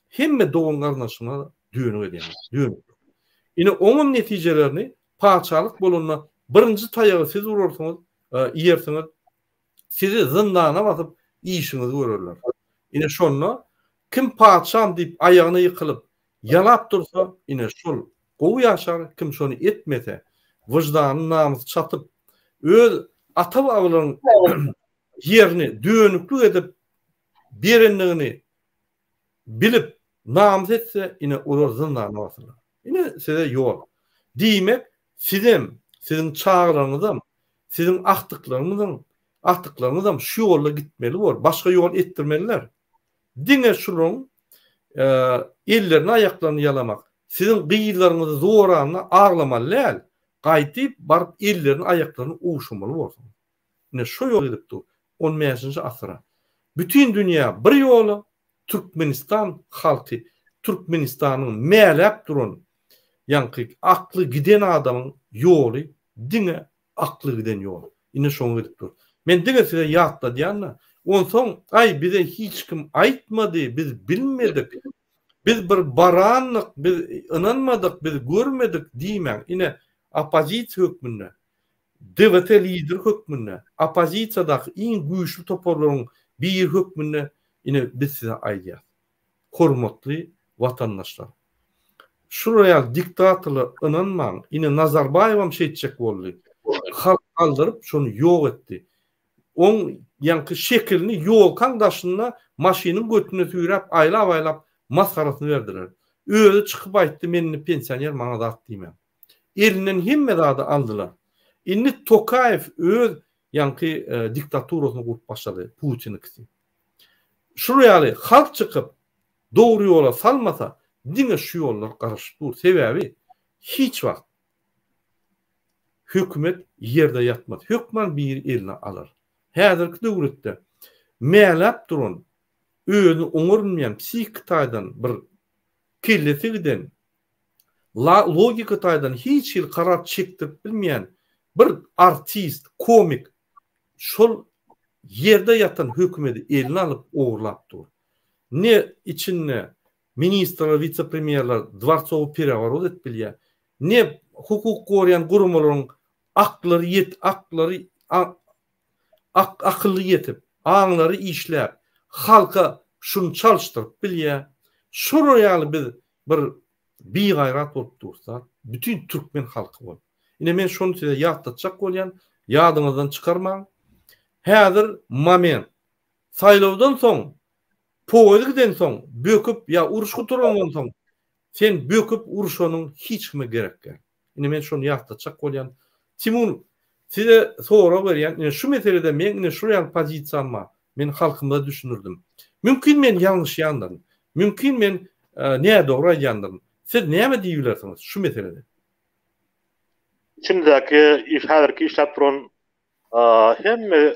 hemme dogan-garyndaşyňyza dönük edýäňiz, dönüklik. Ine oňam netijelerini patyşalyk bolanda birinji taýagy siz urarsyňyz, iýersiňiz, Sizi zyndana basyp işiňizi görerler. Ine şonda kim patyşam diýip aýagyna ýykylyp, ýalap dursa, ine şol gowy ýaşar, kim şony etmese, wyždany namysy çatyp, öz ata-babalaryň ýerini dönüklik edip berendigini bilip, namys etse, ine olar zyndana basylar. Ine size ýol. Diýmek, sizem, siziň çagalaryňyzam, siziň agtyklaryňyzyň agtyklaryňyzam şu ýolda gitmeli bor. Başga ýol etdirmeliler. Diňe şularyň ellerini aýaklaryny ýalamak, siziň gyzlaryňyzy zoranda aglamaly däl, gaýdyp baryp ellerini aýaklaryny ogşamaly borsuňyz. Ine şo ýol gidip dur. On bäşinji asyra. Bütin dünýä bir ýola, Türkmenistan halky Türkmenistanyň mäläp duran ýaňky akly giden adamyň ýoly diňe akly giden ýol. Ine şoňa gidip dur. Men diňe size ýatladýan-da. Onsoň aý bize hiç kim aýtmady, biz bilmedik. Biz bir barandyk, biz ynanmadyk, biz görmedik diýmäň. Ine oppozisiýa hökmünde DWT lideri hökmünde, oppozisiýadaky iň güýçli toparlaryň biri hökmünde ine biz size aýdýas. Hormatly watandaşlar! Şular ýaly diktatorlara ynanmaň. Ine Nazarbaýewam şeýtjek boldy. Halk galdyryp şony ýok etdi. Oň ýaňky şekilini ýolkaň daşynda maşynyň götüne süýräp aýlap-aýlap masgarasyny berdiler. Özi çykyp aýtdy men indi pensioner maňa zat diýmäň. Elinden hemme zady aldylar. Indi Tokaýew öz ýaňky diktaturasyny gurup başlady, Putinikisi. Şular ýaly halk çykyp dogry ýola salmasa diňe şu ýollar garaşyp dur. Sebäbi hiç wagt hökümet ýerde ýatmaz. Hökman biri eline alar. Häzirki döwletde mäläp duran, özüni oňarmaýan psihiki taýdan bir. kellesi giden, logika taýdan hiç hili karar çekdirip bilmeýän bir artist, komik şol ýerde ýatan hökümedi eline alyp ogurlap dur. Ne içinde ministrler, wise-premýerler dworcowy pereworot edip bilýär, ne hukuk goraýan guramalaryň aklary ýet aklary ak akylly ýetip, aňlary işläp, halka şuny çalyşdyryp bilýär. Şolar ýaly biz bir bigaýrat bolup dursa, bütin türkmen halky bolup. Ine men şony size ýatlatjak bolýan, ýadyňyzdan çykarmaň. Häzir moment. Saýlawdan soň, poýez gidensoň, böküp ýa uruş gutarandan soň, sen böküp uruşanyň hiç kime gerek däl. Ine men şony ýatlatjak bolýan. Timur, size sorag berýän, ine şu meselede meň ine şul ýaly pozisiýam bar. Men halkymyza düşündirdim. Mümkin men ýalňyşýandyryn. Mümkin men nädogry aýdýandyryn. Siz näme diýip bilersiňiz şu meselede? Içindäki häzirki işläp duran hemme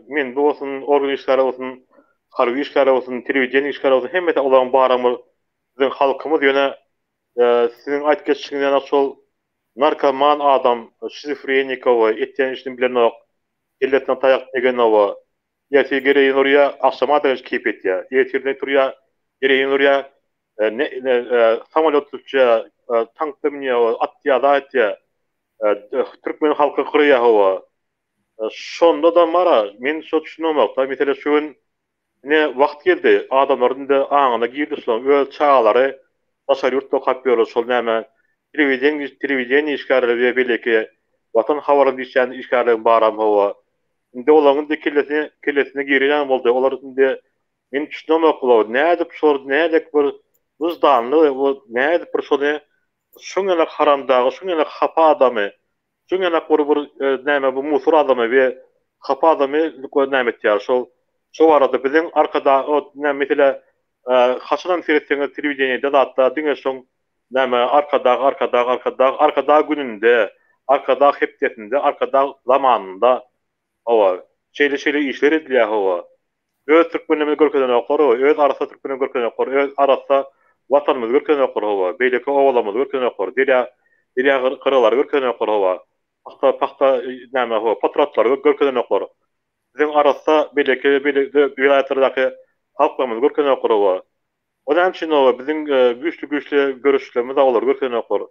menbi bolsun, organ işgäri bolsun, harby işgäri bolsun, telewideniýe işgäri bolsun, hemmesi olaryň baram bir biziň halkymyz ýöne Siziň aýdyp geçişiňiz ýaly şol narkoman adam şizofrenikowy etýän işini bilenok, kellesine taýak degenowa, ertir gereýin urýa, agşama deňiç keýp etýä, ertirden turýa, gereýin urýa, samolýotda uçýa, tankda münýä, atýa, zat etýä, türkmen halky gyrýa hawa. Şonda-da mara men şo düşünemok-da, mesele şu gün Ine, wagt geldi, adamlaryň indi aňyna girdi şular, öz çagalary daşary ýurtda okap ýörler, şol näme, telewideniýe, telewideniýe işgärleri we beýleki Watan habaryny diýişýän işgärleriň baram hawa. Indi olaryň indi kellesine, kellesine girýän boldy, olar indi, men düşünemok bular, nädip şolar nädek bir wyždanly, nädip bir şony şuň ýaly haramdagy, şuň ýaly hapa adamy Şuň ýalak bir bir näme bu musur adamy we hapa adamy näme etýär şol şo barada biziň arkada o näme mesele haçanam seretseňiz telewideniýede zatda diňe şoň näme arkadag arkadag arkadag arkadag gününde arkadag hepdesinde arkadag zamanynda hawa şeýle şeýle işler edilýär hawa Öz türkmenimizi görkezenoklar hawa, öz arassa türkmenimizi görkezenoklar, öz arassa watanymyzy görkezenoklar hawa, beýleki obalarymyzy görkezenoklar, derýa derýa gyralary görkezenoklar hawa, pagta pagta näme hawa, potratlary görkezenoklar. Biziň arassa beýleki beýleki welaýatlardaky halklarymyzy görkezenoklar hawa. O näme üçin hawa, biziň güýçli güýçli göreşçilerimiz olary görkezenoklar.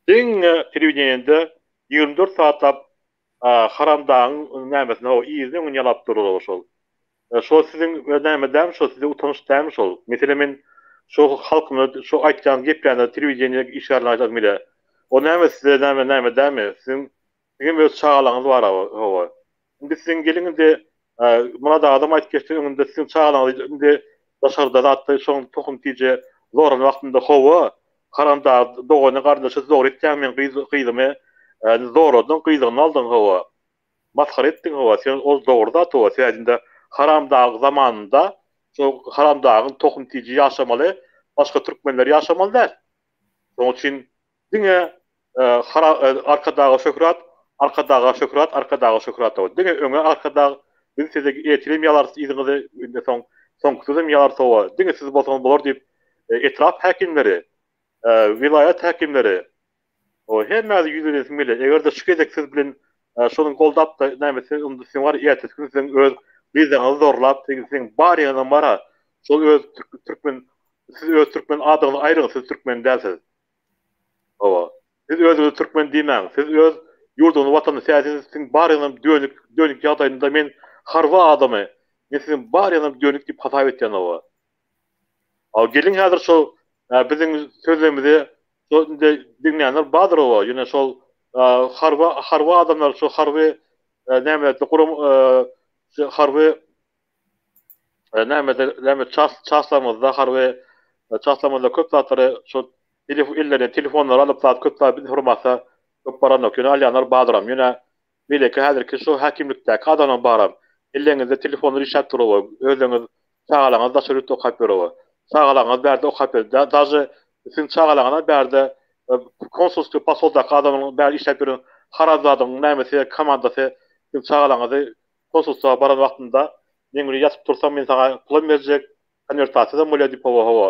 Diňe telewideniýede 24 sagatlap Haramdagyň nämesini hawa yzyny öňüni ýalap durlar şol. Şol siziň näme dämi şol size utanç dämi şol. Meselem men şo halkymyza şo aýtýan gepleýänler telewideniýe işgärlerine aýdasym gelýär. O näme size näme näme dämi siziň siziňem öz çagalaryňyz bar hawa. Indi siziň geliň indi Myrat agam aýdyp geçdi öňünde siziň çagalaryňyz indi daşarda zatda şoň tohum tije zoran wagtynda hawa Haramdag dogany garyndaşy zor etýäň meň gyz gyzymy zorladyň gyzyňy aldyň hawa masgara etdiň hawa sen ol dogry zat hawa sebäbi haramdag zamanynda şo haramdagyň tohum tiji ýaşamaly başga türkmenler ýaşamaly däl şoň üçin diňe arkadaga şöhrat arkadaga şöhrat arkadaga şöhrat hawa diňe öňe arkadag biz sizi ertirem ýalarys yzyňyzy indi soň soňky sözem ýalarys hawa diňe siz bolsaňyz bolar diýip etrap häkimleri, welaýat häkimleri, hemmäňize ýüzlenesim gelýär. Eger-de şu gezek siz bilen şony goldap-da näme etsek, onda siziň bar ertesi gün siziň öz gyzlaryňyzy zorlap, siziň baryňyzyň bar-a, şol öz türkmen, siz öz türkmen adyňyzy aýryň, siz türkmen däl siz. Hawa. Siz özüňizi türkmen diýmäň. Siz öz ýurduňyzy, watanyňyzy säsiz siziň baryňyzam dönük, dönük ýagdaýynda men harby adamy, men siziň baryňyzam dönük diýip hasap etýän hawa. A geliň häzir şol biziň sözlerimizi şol indi diňleýänler bardyr oba ýöne şol harby harby adamlar şol harby nämelerde guram harby nämede näme ças çaslarymyzda harby çaslarymyzda köp zatlary şol ellerine telefonlary alyp zat köp zat informasiýa köp baranok ýöne alýanlar bardyram ýöne Beýleki häzirki şu häkimlikdäki adamlaň baram elleňizde telefonlar işläp dur oba özleňiz çagalaňyz daşary ýurtda okap ýör oba çagalaňyz bärde okap ýör daže siziň çagalaňyzam bärde konsulskiý posoldaky adamlaň bärde işläp ýören haramzadyň nämesi komandasy siziň çagalaňyzy konsulstwa baran wagtynda meň bilen ýatyp tursaň men saňa pulam berjek konwertasiýadam bolýar diýip hawa hawa.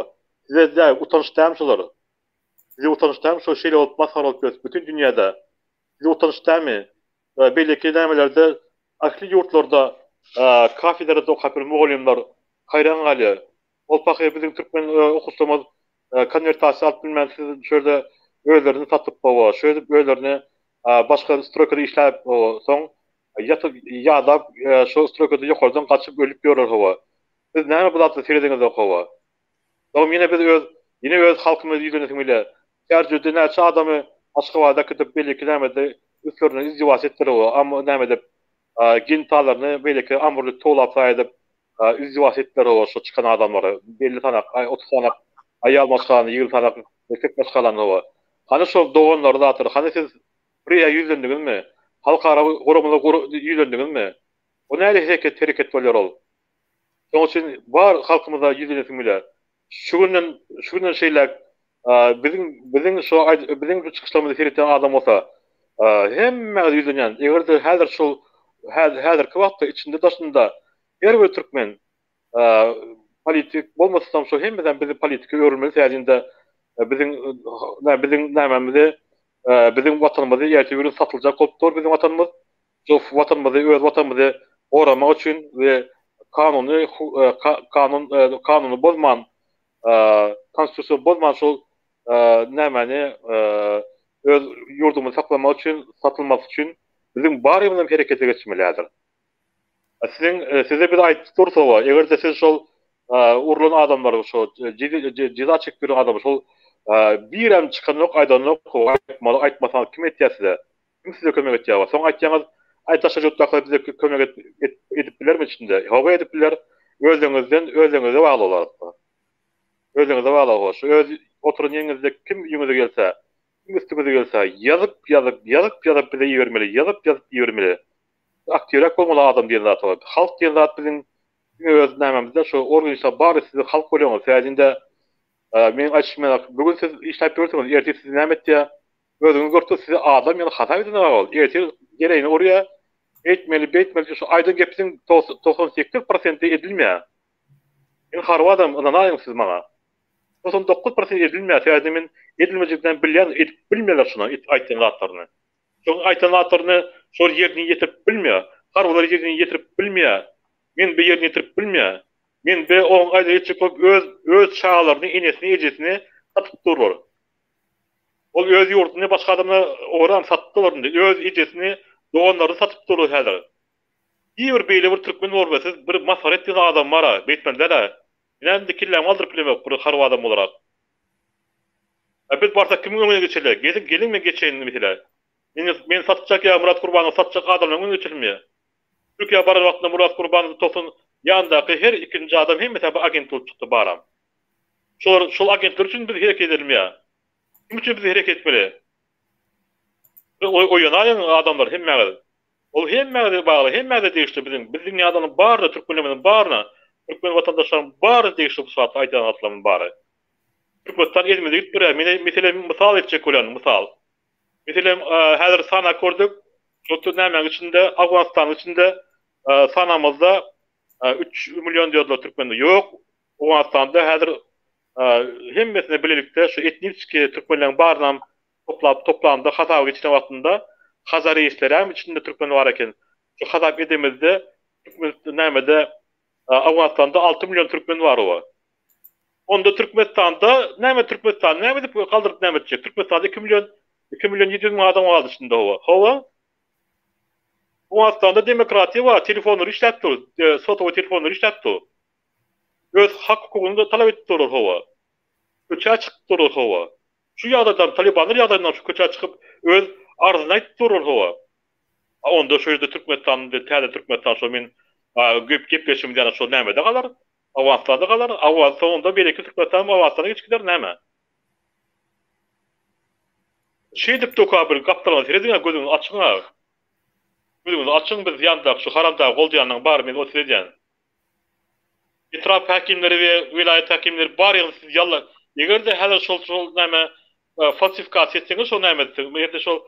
Size dä utanç dämi şolar? Size utanç dämi şo şeýle bolup masgara bolup ýörüs bütin dünýäde? Size utanç dämi? Beýleki nämelerde ähli ýurtlarda kafedrada okap ýören mugallymlar haýran galýar. Ol pahyr biziň türkmen okuwçylarymyz konwertasiýa alyp bilmän siz şu ýerde özlerini satyp hawa şeýdip özlerini başga stroýkada işläp soň ýatyp ýadap şo stroýkada ýokardan gaçyp ölüp ýörler hawa. Siz näme bu zatlara seredeňizok hawa. Soňam ýene biz öz ýene öz halkymyza ýüzlenesiň gelýär. Çärjewde näçe adamy Aşgabada äkidip beýleki nämede üstlerine izdiwaç etdiler o am näme edip genitallaryny beýleki amurly towlap saý edip izdiwaç etdiler o şo çykan adamlary belli sanak 30 sanak aýal maşgalany 20 sanak erkek maşgalany o. Hany şol doganlary zatlary hany siz BRIA ýüzlendiňizmi? Halkara guramalara ýüzlendiňizmi? O nähili hereket hereket bolýar ol? Şonuň üçin bar halkymyza ýüzlenesim gelýär. Şu günden şu günden şeýläk biziň biziň şu biziň bu çykyşlarymyzy seretýän adam bolsa hemmäňize ýüzlenýän. Eger-de häzir şol häzirki wagtda içinde daşynda her bir türkmen politik bolmasam şo hemmesem bizi politika öwrülmeli sädinde biziň biziň nämemizi biziň watanymyzy ertir bir gün satyljak bolup dur biziň watanymyz. Şu watanymyzy, öz watanymyzy goramak üçin we kanuny kanun kanuny bozman, konstitusiýany bozman şol nämäni öz ýurdumyzy saklamak üçin, satylmasy üçin biziň barymyzam herekete geçmeli häzir. Siziň size biz aýdyp durus hawa, eger-de siz şol urlan adamlar şo jeza çekip ýören adamlar şol birem çykanok aýdanok aýtmaly aýtmasaňyz kim aýtýar size? Kim size kömek etýär? Soň aýtýaňyz, aý daşary ýurtdakylar bize kömek edip bilermi içinde? Hawa edip biler. Özüňizden özüňize bagly olar. Özüňize bagly hoş. Öz oturan ýeriňizde kim ýüňüze gelse, kim üstüňize gelse, ýazyp ýazyp, ýazyp ýazyp bize ibermeli, ýazyp ýazyp ibermeli. Aktiwräk bolmaly adam diýen zat bar. Halk diýen zat biziň diňe öz nämemizde şu organ işläp bary siz halk bolýaňyz. Sebäbi indi meň aýdyşym ýaly bu gün siz işläp ýörsüňiz, ertir sizi näme etýär? Özüňiz görüp sizi adam ýaly hasap edenok ol. Ertir geregini urýar. Eýtmeli, beýtmeli diýip şu aýdan gepsiň 98 prosenti edilmeýär. Men harby adam, ynanaýyň siz maňa. 99 prosent edilmeýär. Sebäbi men edilmejekdigini bilýän, edip bilmeýärler şuny aýtýan zatlaryny. Şoň aýtan zatlaryny şol ýerine ýetirip bilmeýär. Harbylar ýerine ýetirip bilmeýär. Men bu ýerine ýetirip bilmeýär. Men be oň aýdan etjek bolup öz öz çagalaryny, enesini, ejesini satyp durlar. Ol öz ýurduny başga adamlara oram satyp dur indi. Öz ejesini, doganlaryny satyp dur häzir. Bir beýle bir türkmen bolma siz bir masgara etdiňiz adam bara, beýtmeli däl-ä. Men indi kellämi galdyryp bilemok bir harby adam bolarak. A biz barsak kimiň öňüne geçeli? Geliň, geliň men geçeýin meselä. Meni, meni satjak ýa Myrat Gurbanowy satjak adamlaryň öňüne geçelimmi? Türkiýä baran wagtynda Myrat Gurbanow 90 ýanyndaky her ikinji adam hemmesi bir agent bolup çykdy baram. Şolar, şol agentler üçin biz hereket edelim ýa? Kim üçin biz hereket etmeli? Oýanaýyň adamlar hemmäňiz. Ol hemmäňize bagly, hemmäňize degişli biziň, biz dünýäde baryna, türkmenlerimiziň baryna, türkmen watandaşlaryň baryna degişli bu zatlar aýdýan zatlarymyň bary. Türkmenistan elimize gidip barýar. Men meselem mysal etjek bolýan, mysal. Meselem, häzir sanak gördük. Şol nämäň içinde, Owganystanyň içinde sanamyzda 3 million diýdiler türkmende. Ýok, Owganystanda häzir hemmesine bilelikde şu etniçki türkmenleriň barynam toplap toplanda hasaba geçiren wagtynda hazareýislerem içinde türkmen bar eken. Şu hasap edemizde türkmen nämede Owganystanda 6 million türkmen bar oba. Onda Türkmenistanda näme Türkmenistan näme edip galdyryp näme etjek? Türkmenistanda 2 million 2 million 700 müň adam galdy içinde oba. Hawa. Owganystanda demokratiýa bar, telefonlar işläp dur, sotowy telefonlar işläp dur. Öz hak hukugyny da talap edip durlar hawa. Köçä çykyp durlar hawa. Şu ýagdaýdan talibanlar ýagdaýyndan şu köçä çykyp öz arzyny aýdyp durlar hawa. A onda şu ýerde Türkmenistan täze Türkmenistan şo men gep gepleşigimiz ýaly şo nämede galar? Owganystanda galar. Owganystan onda beýleki Türkmenistan Owganystana geçip gider näme? Şeýdip doka bir gapdalyňa serediň-ä gözüňizi açyň-a. Gözüňizi açyň biz ýandaky şu haramdagy goldaýanlaryň bary men ot edýän. Etrap häkimleri we welaýat häkimleri baryňyz siz ýalla eger-de häzir şol şol näme falsifikasiýa etseňiz şol näme eger-de şol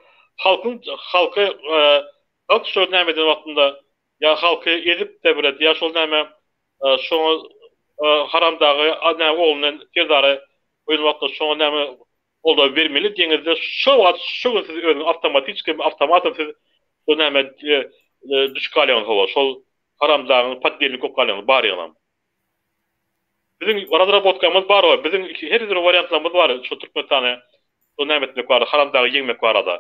halkyň halky halk şol näme eden wagtynda ýa halky ezip de bir ýa şol näme şoňa haramdagy näme oglundan Serdary. Goýan wagtda şoňa näme goldaw bermeli diýeňizde şo wagt şo gün siz özüňiz awtomatiçki awtomatom siz şo näme düşüp galýaňyz hawa şol haramdagyň poddelnik bolup galýaňyz baryňyzam. Biziň razrabotkamyz bar we biziň her bir wariantlarymyz bar şo Türkmenistany şo näme etmek barada haramdagy ýeňmek barada.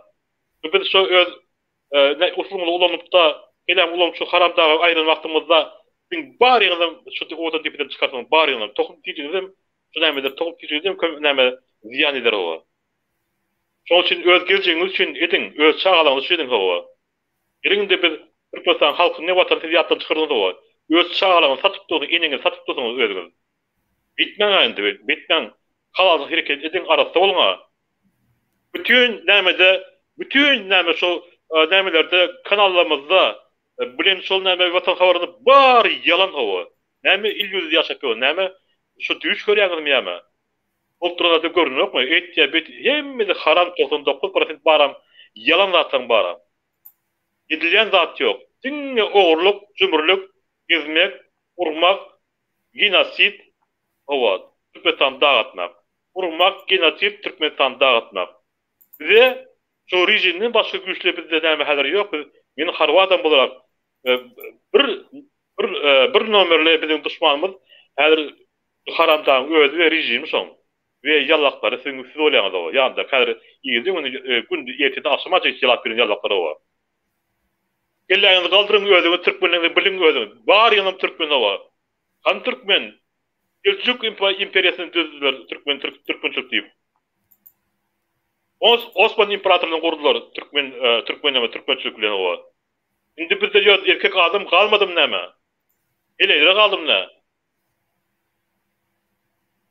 Biz şo öz usulymyzy ulanypda heläm ulanyp şu haramdagy aýyran wagtymyzda siziň baryňyzam şu owadan depeden çykarsyňyz baryňyzam tohum tijigizem şu näme eder tohum tijigizem köp näme zyýan eder oba. Şoň üçin öz geljegiňiz üçin ediň öz çagalaryňyz üçin ediň hawa. Geliň indi biz Türkmenistan halkyny ne watany siz ýatdan çykardyňyz hawa. Öz çagalaryňyzy satyp dursuňyz eneňizi satyp dursuňyz özüňiz. Beýtmäň-ä indi beýtmäň halal hereket ediň arassa boluň-a. Bütin nämede bütin näme şo nämelerde kanallarymyzda bilen şol näme watan habarynda bary ýalan hawa. Näme il ýüzde ýaşap ýör näme şo düýş görýäňizmi ýame. Bolup duran zatlar görünenokmy et ýa bet hemmesi haram 99 prosent baram ýalan zatlaryň baram. Edilýän zat ýok. Diňe ogurlyk, jümrülik, gezmek, urmak, genosid, hawa, Türkmenistany dagatmak. Urmak, genosid, Türkmenistany dagatmak. Bize şu režimden başga güýçler bizde näme häzir ýok. Biz men harby adam bolarak bir bir bir nomerli biziň duşmanymyz häzir haramdagyň özi we režimi şoň we ýallaklary siziň siz bolýaňyz oba ýanynda häzir irden güni gün erteden agşama çenli ýalap ýören ýallaklar oba. Kelläňizi galdyryň özüňiz türkmenligiňizi biliň özüňiz. Baryňyzam türkmen oba. Hany türkmen? Seljuk imperiýasyny düzdüler türkmen türkmençilik diýip. Os Osman imperatorlygyny gurdular türkmen türkmen we türkmençilik bilen oba. Indi bizde ýok erkek adam galmadymy näme? Heleýlere galdymy nä?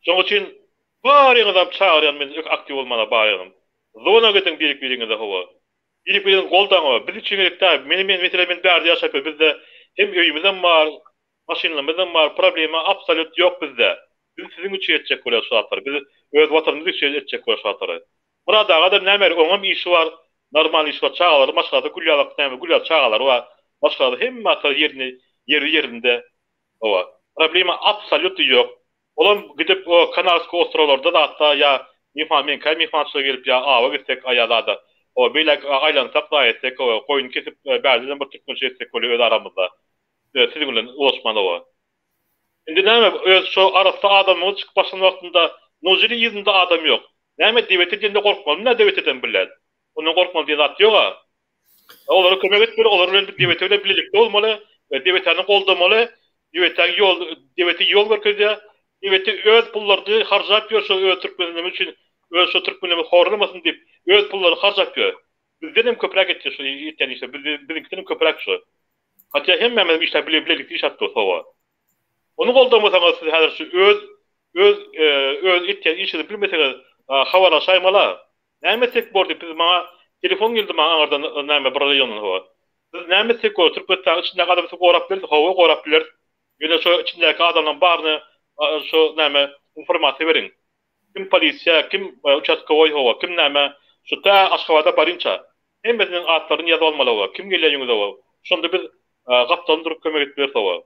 Şoň üçin baryňyzam çagyrýan men aktiw bolmana baryňyzam. Zona gidiň birik biriňize hawa. Birik biriňizi goldaň hawa. Biz üçin gerek däl. Meni men meselem men bärde ýaşap ýör bizde hem öýümizem bar, maşynlarymyzam bar, problema absolýut ýok bizde. Biz siziň üçin etjek bolýas şu zatlary. Biz öz watanymyz üçin etjek bolýas şu zatlary. Myrat agada näme oňam işi bar, normal işi bar, çagalary maşgalasy gül ýalak näme gül ýaly çagalary bar. Maşgalasy hemme zatlary ýerinde ýeri ýerinde. Hawa. Problema absolýutny ýok. Olam gidip o Kanarski ostrowlarda zatda ýa myhman meňkä myhmançylyga gelip ýa awa gitsek a ýa zada o beýläk aýlansak zat etsek o goýun kesip bärdenem bir türkmençe etsek bolýa öz aramyzda siziň bilen ulaşman oba. Indi näme öz şo arassa adamyňyz çykyp başlan wagtynda nujeli yzynda adam ýok. Näme debete diýende gorkmalymy nä debeteden bilen. Ondan gorkmaly diýen zat ýoga. Olara kömek etmeli, olar bilen DBT bilen bilelikde bolmaly, DBT-ni goldamaly, DBT ýol DBT ýol görkezýär. DBT öz pullaryny harjap ýör şo öz türkmenimiz üçin, öz şo türkmenimiz horlamasyn diýip, öz pullaryny harjap ýör. Bizden hem köpräk etýär şo etýän işler, biziňkiden hem köpräk şo. Hatda hemmämiz işläp bile bilelikde iş atdyk hawa. Ony goldamasaňyz siz häzir şu öz öz öz etýän işiňizi bilmeseňiz habarlaşaýmala. Näme etsek bor diýip biz maňa telefon geldi maňa aňyrdan näme bir raýondan hawa. Biz näme etsek bor Türkmenistanyň içindäki adamy siz gorap bileris hawa gorap bileris. Ýöne şo içindäki adamlaryň baryny şo näme informasiýa beriň. Kim polisiýa kim uçastkowoý hawa kim näme şu tä Aşgabada barynça hemmesiniň atlaryny ýazyp almaly hawa kim gelýär ýüňüze hawa. Şonda biz gapdalyn durup kömek edip bileris hawa.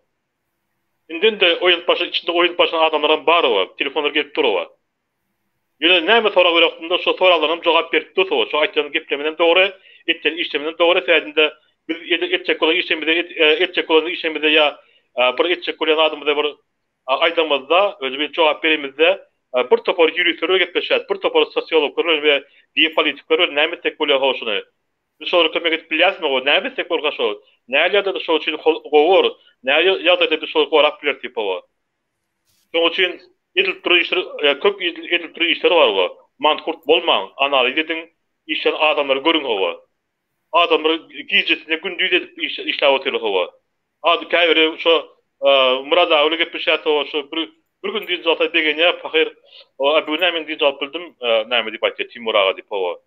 Indem-de oýanyp başlan içinde oýanyp başlan adamlaram bar hawa telefonlar gelip dur hawa. Ýöne näme sorag berektinde şo soraglaryňam jogap berip dur sowa şo aýtýan geplemizem dogry etýän işlemizem dogry sebäbinde biz etjek bolan işimizi etjek bolan işimizi ýa bir etjek bolýan zadymyzy bir aýdamyzda özi bir jogap beremizde bir topar ýuristler bilen gepleşýäs bir topar sosiologlar bilen we geopolitikler bilen näme etsek bolýar how şuny biz şolara kömek edip bilýäsmi how näme etsek bolka şo näl ýagdaýda şo üçin gowy bor näl ýagdaýda biz şolary gorap bileris diýip hawa Şonuň üçin edilip duran işler, köp edilip duran işler bar oba. Mantkurt bolmaň, analiz ediň, işlän adamlary görüň hawa. Adamlar gijesine gündiz edip işläp otyrlar hawa. Ady käbiri şo Myrat aga bilen gepleşýär hawa, şo bir bir gün dynç alsa begenýär pahyr. A bu gün men dynç alyp bildim, näme diýip aýtýar Timur aga diýip hawa.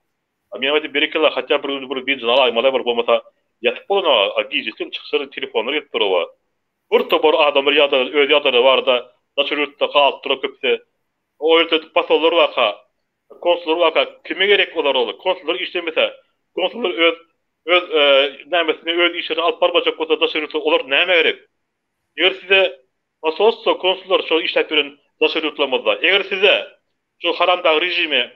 A men aýtdym berekella hatda bir gün bir dynjyny alaýmaly bir bolmasa ýatyp bolanok a gijesi çyksa telefonlar gelip dur hawa. Bir topar adamlar ýagdaýlary öz ýagdaýlary barada daşary ýurtda galyp duran köpüsi. O ýerde posollar barka, konsullar barka kime gerek olar ol konsullar işlemese, konsullar öz öz nämesini öz işlerini alyp barmajak bolsa daşary ýurtda olar nämä gerek? Eger size posolstwo konsullar şol işläp ýören daşary ýurtlarymyzda eger size. Şu haramdag režimi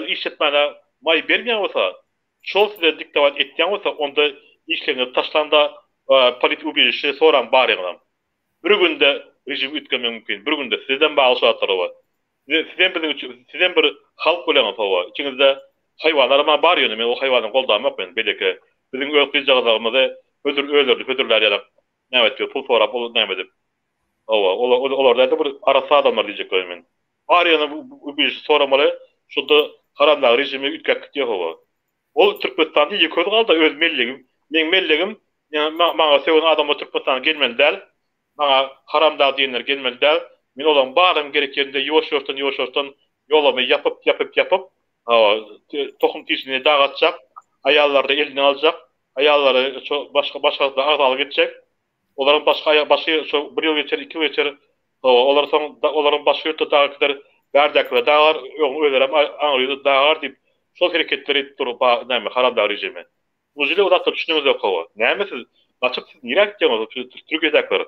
işletmäne maý bermeýän bolsa, şol size diktowat etýän bolsa, onda işleriňizi taşlaň-da polit ubežişe soraň baryňyzam. Bir günde režim üýtgemegi mümkin, bir günde. Sizden bagly şu zatlar hawa. Sizem biziň üçin, sizem bir halk bolýaňyz hawa. Içiňizde haýwanlaram bar ýöne men ol haýwanlary goldamok men beýleki biziň öz gyzjagazlarymyzy hödür özlerini hödürlär ýaly näme etip pul sorap ol näme edip. Hawa, olar dälde bir arassa adamlar diýjek bolýan men. Bar ýöne bu bir soramaly, şunda haramdag režimi üýtgäp gitýär hawa. Ol Türkmenistanda ýeke özi galda öz mellegim. Meň mellegim maňa sögen adamlar Türkmenistana gelmeli däl. Maňa haramdag diýenler gelmeli däl. Men olaryň baryny gerek ýerinde ýuwaş-ýuwaşdan ýuwaş-ýuwaşdan ýolumy ýapyp ýapyp ýapyp hawa tohum tijini dagatjak, aýallary elinden aljak, aýallary şo başga başgasyna agzalyk etjek. Olaryň başga aýak başy şo bir ýyl geçer, iki ýyl geçer. Hawa, olar soň olaryň başga ýurtda dagy gider, bärdäkiler dagar, öň özlerem aňry ýurda dagar diýip, şol hereketleri edip dur ba näme haramdag režimi. Ujile o zatlara düşüneňizok hawa. Näme siz gaçyp siz nirä gitýäňiz Türkiýedäkiler?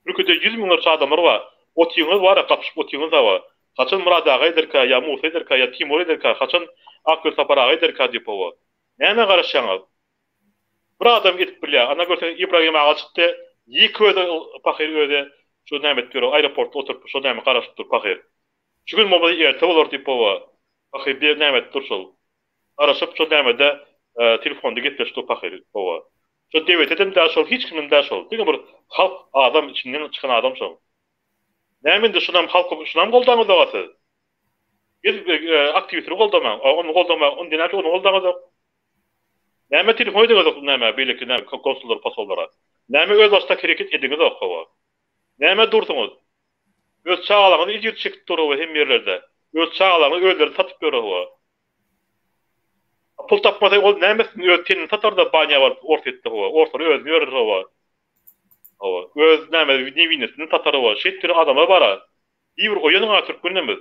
Türkiýede ýüz müňlerçe adamlar bar. Otyňyz bar-a gapyşyp otyňyz hawa. Haçan Murad aga ederkä ýa Musa ederkä ýa Timur ederkä, haçan Akgül Sapar aga ederkä diýip hawa. Nämä garaşýaňyz? Bir adam edip bilýär. Ana görseň Ibragim aga çykdy. Ýeke özi pahyr özi şu näme edip ýör aeroportda oturyp şo näme garaşyp dur pahyr. Şu gün bolmasa erte bolar diýip hawa. Pahyr bir näme edip dur şol. Garaşyp şo nämede telefonda gepleşip dur pahyr hawa. Şo debetedem däl şol hiç kimem däl şol. Diňe bir halk adam içinden çykan adam şol. Näme indi şunam halk şunam goldaňyzoga siz. Biz aktiwistleri goldamaň. Ony goldamaň. Indi näme ony goldaňyzok. Näme telefon ediňizok näme beýleki näme konsullara posollara. Näme özbaşdak hereket ediňizok hawa. Näme dursuňyz. Öz çagalaryňyzy ejir çekip dur hawa hemme ýerlerde. Öz çagalaryňyzy özleri satyp ýör hawa. Pul tapmasa ol näme etsin öz tenini satarda banýa baryp Orsýetde hawa. Orslar özüni ýörer hawa. Hawa. Öz näme newinesini satar hawa. Şeýtip ýören adamlar bara. Diý bir oýanyň a türkmenlerimiz.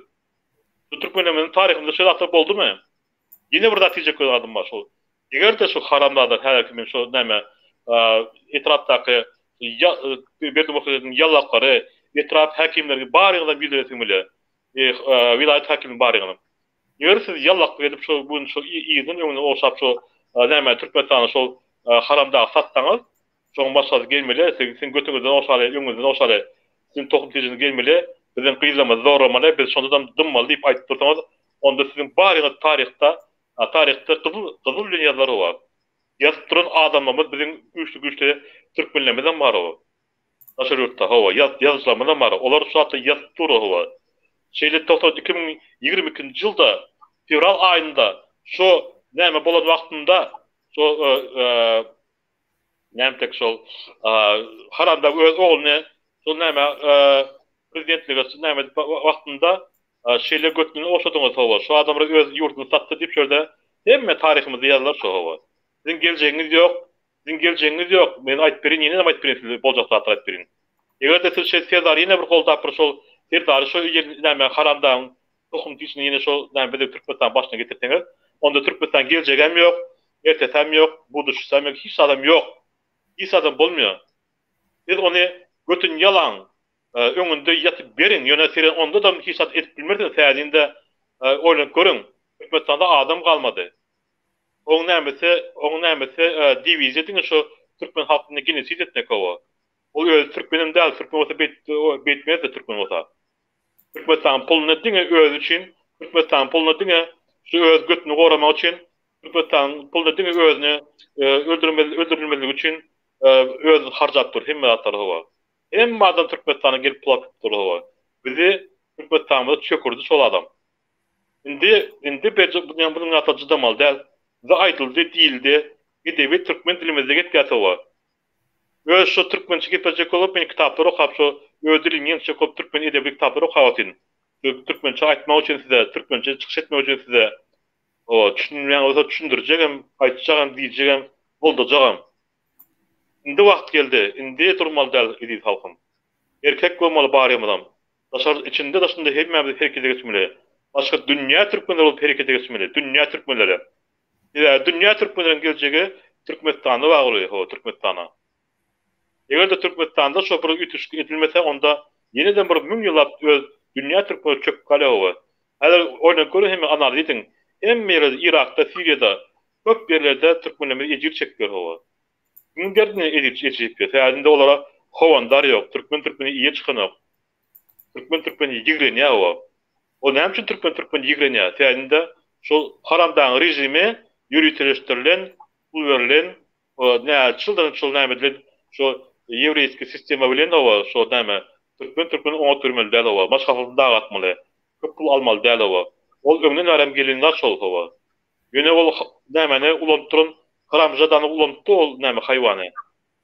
Şu türkmenlerimiziň taryhynda şeýle zatlar boldumy? Ýene bir zat diýjek zadym bar şol. Eger-de şu haramzada häzirki men şu näme etrapdaky Berdimuhamedowyň ýallaklary, etrap häkimleri baryňyzam ýüzlenesiň bile. Welaýat häkimi baryňyzam. Eger siz ýallaklyk edip şu gün şu yzdan öňünden ogşap şu näme Türkmenistany şol haramdaga satsaňyz, Şoň maşgalasy gelmeli, siziň götüňizden ogşaly, öňüňizden ogşaly, siziň tohum-tijiňiz gelmeli, biziň gyzlarymyzy zorlamaly, biz şondadam dymmaly diýip aýdyp dursaňyz, onda siziň baryňyz taryhda, taryhda gyzyl, gyzyl bilen ýazylar o wagt. Ýazyp duran adamlarymyz biziň güýçli-güýçli türkmenlerimizem bar o. Daşary ýurtda, hawa, ýaz, ýazyjylarymyzam bar. Olar şu zatda ýazyp dur, hawa. Şeýle 2022-nji ýylda fewral aýynda şo näme bolan wagtynda şo Näme tek şol haramdag öz ogluny şol näme prezidentlige näme edip wagtynda şeýle götüni ogşadyňyz hawa şu adamlar öz ýurduny satdy diýip şu ýerde hemme taryhymyzda ýazylar şu hawa. Siziň geljegiňiz ýok siziň geljegiňiz ýok men aýdyp bereýin ýenem aýdyp bereýin size boljak zatlary aýdyp bereýin. Eger-de siz şeý Serdary ýene bir goldap bir şol Serdary şo näme haramdagyň tohum dişini ýene şo näme bizi Türkmenistanyň başyna getirseňiz, onda Türkmenistan geljegem ýok, ertesem ýok, buduşysam ýok, hiç zadam ýok. Hiç zadam bolmaýar. Siz ony götün ýalaň, öňünde ýatyp beriň, ýöne siz ondadam hiç zat edip bilmersiňiz, sädinde oýlanyp görüň, Türkmenistanda adam galmady. Oň nämesi, oň nämesi diwiziýa diňe şo türkmen halkyny genosid etmek hawa. Ol özi türkmenem däl, türkmen bolsa beýtmezdi türkmen bolsa. Türkmenistanyň puluny diňe özi üçin, Türkmenistanyň puluny diňe şu öz götüni goramak üçin, Türkmenistanyň puluny diňe özüni öldürilmezligi üçin özi harjap dur hemme zatlary hawa. Hemme adam Türkmenistana gelip pul atyp dur hawa. Bizi Türkmenistanymyzy çökürdi şol adam. Indi indi bunuň zatlar jydamaly däl. Bize aýdyldy, diýildi, edebi türkmen dilimizde gepýäs hawa. Öz şo türkmençe geplejek bolup men kitaplar okap şo öz dilimi ýeňçjek bolup türkmen edebi kitaplar okap otyryn. Şu türkmençe aýtmak üçin size türkmençe çykyş etmek üçin size oba düşünmeýän bolsa düşündirjegem aýtjagam diýjegem goldajagam. Indi wagt geldi indi durmaly däl eziz halkym. Erkek bolmaly barymyzam. Daşary içinde daşynda hemmämiz herekete geçmeli. Başga dünýä türkmenleri bolup herekete geçmeli. Dünýä türkmenleri. Sebäbi dünýä türkmenleriň geljegi Türkmenistanda bagly, hawa, Türkmenistana. Eger-de Türkmenistanda şo bir üýtgeşik edilmese, onda ýene-de bir müň ýyllap öz dünýä türkmenleri çöküp galar, hawa. Häzir oýlanyp görüň hemme analiz ediň. Hemme ýerde Yrakda, Siriýada köp ýerlerde türkmenlerimiz ejir çekýär hawa. Kimiň derdine ejir çekýär? Sebäbi indi olara howandar ýok. Türkmen türkmeni iýe çykanok. Türkmen türkmeni ýigrenýär hawa. O näme üçin türkmen türkmeni ýigrenýär? Sebäbi indi şol haramdagyň režimi ýöriteleşdirilen, pul berlen Näçe ýyldan şol näme edilen şo ýewreýski sistema bilen oba şo näme türkmen türkmeni oňat görmeli däl oba maşgalasyny dagatmaly köp pul almaly däl oba ol öňden bärem gelin zat şol oba ýöne ol nämäni ulanyp duran haramzadany ulanypdy ol näme haýwany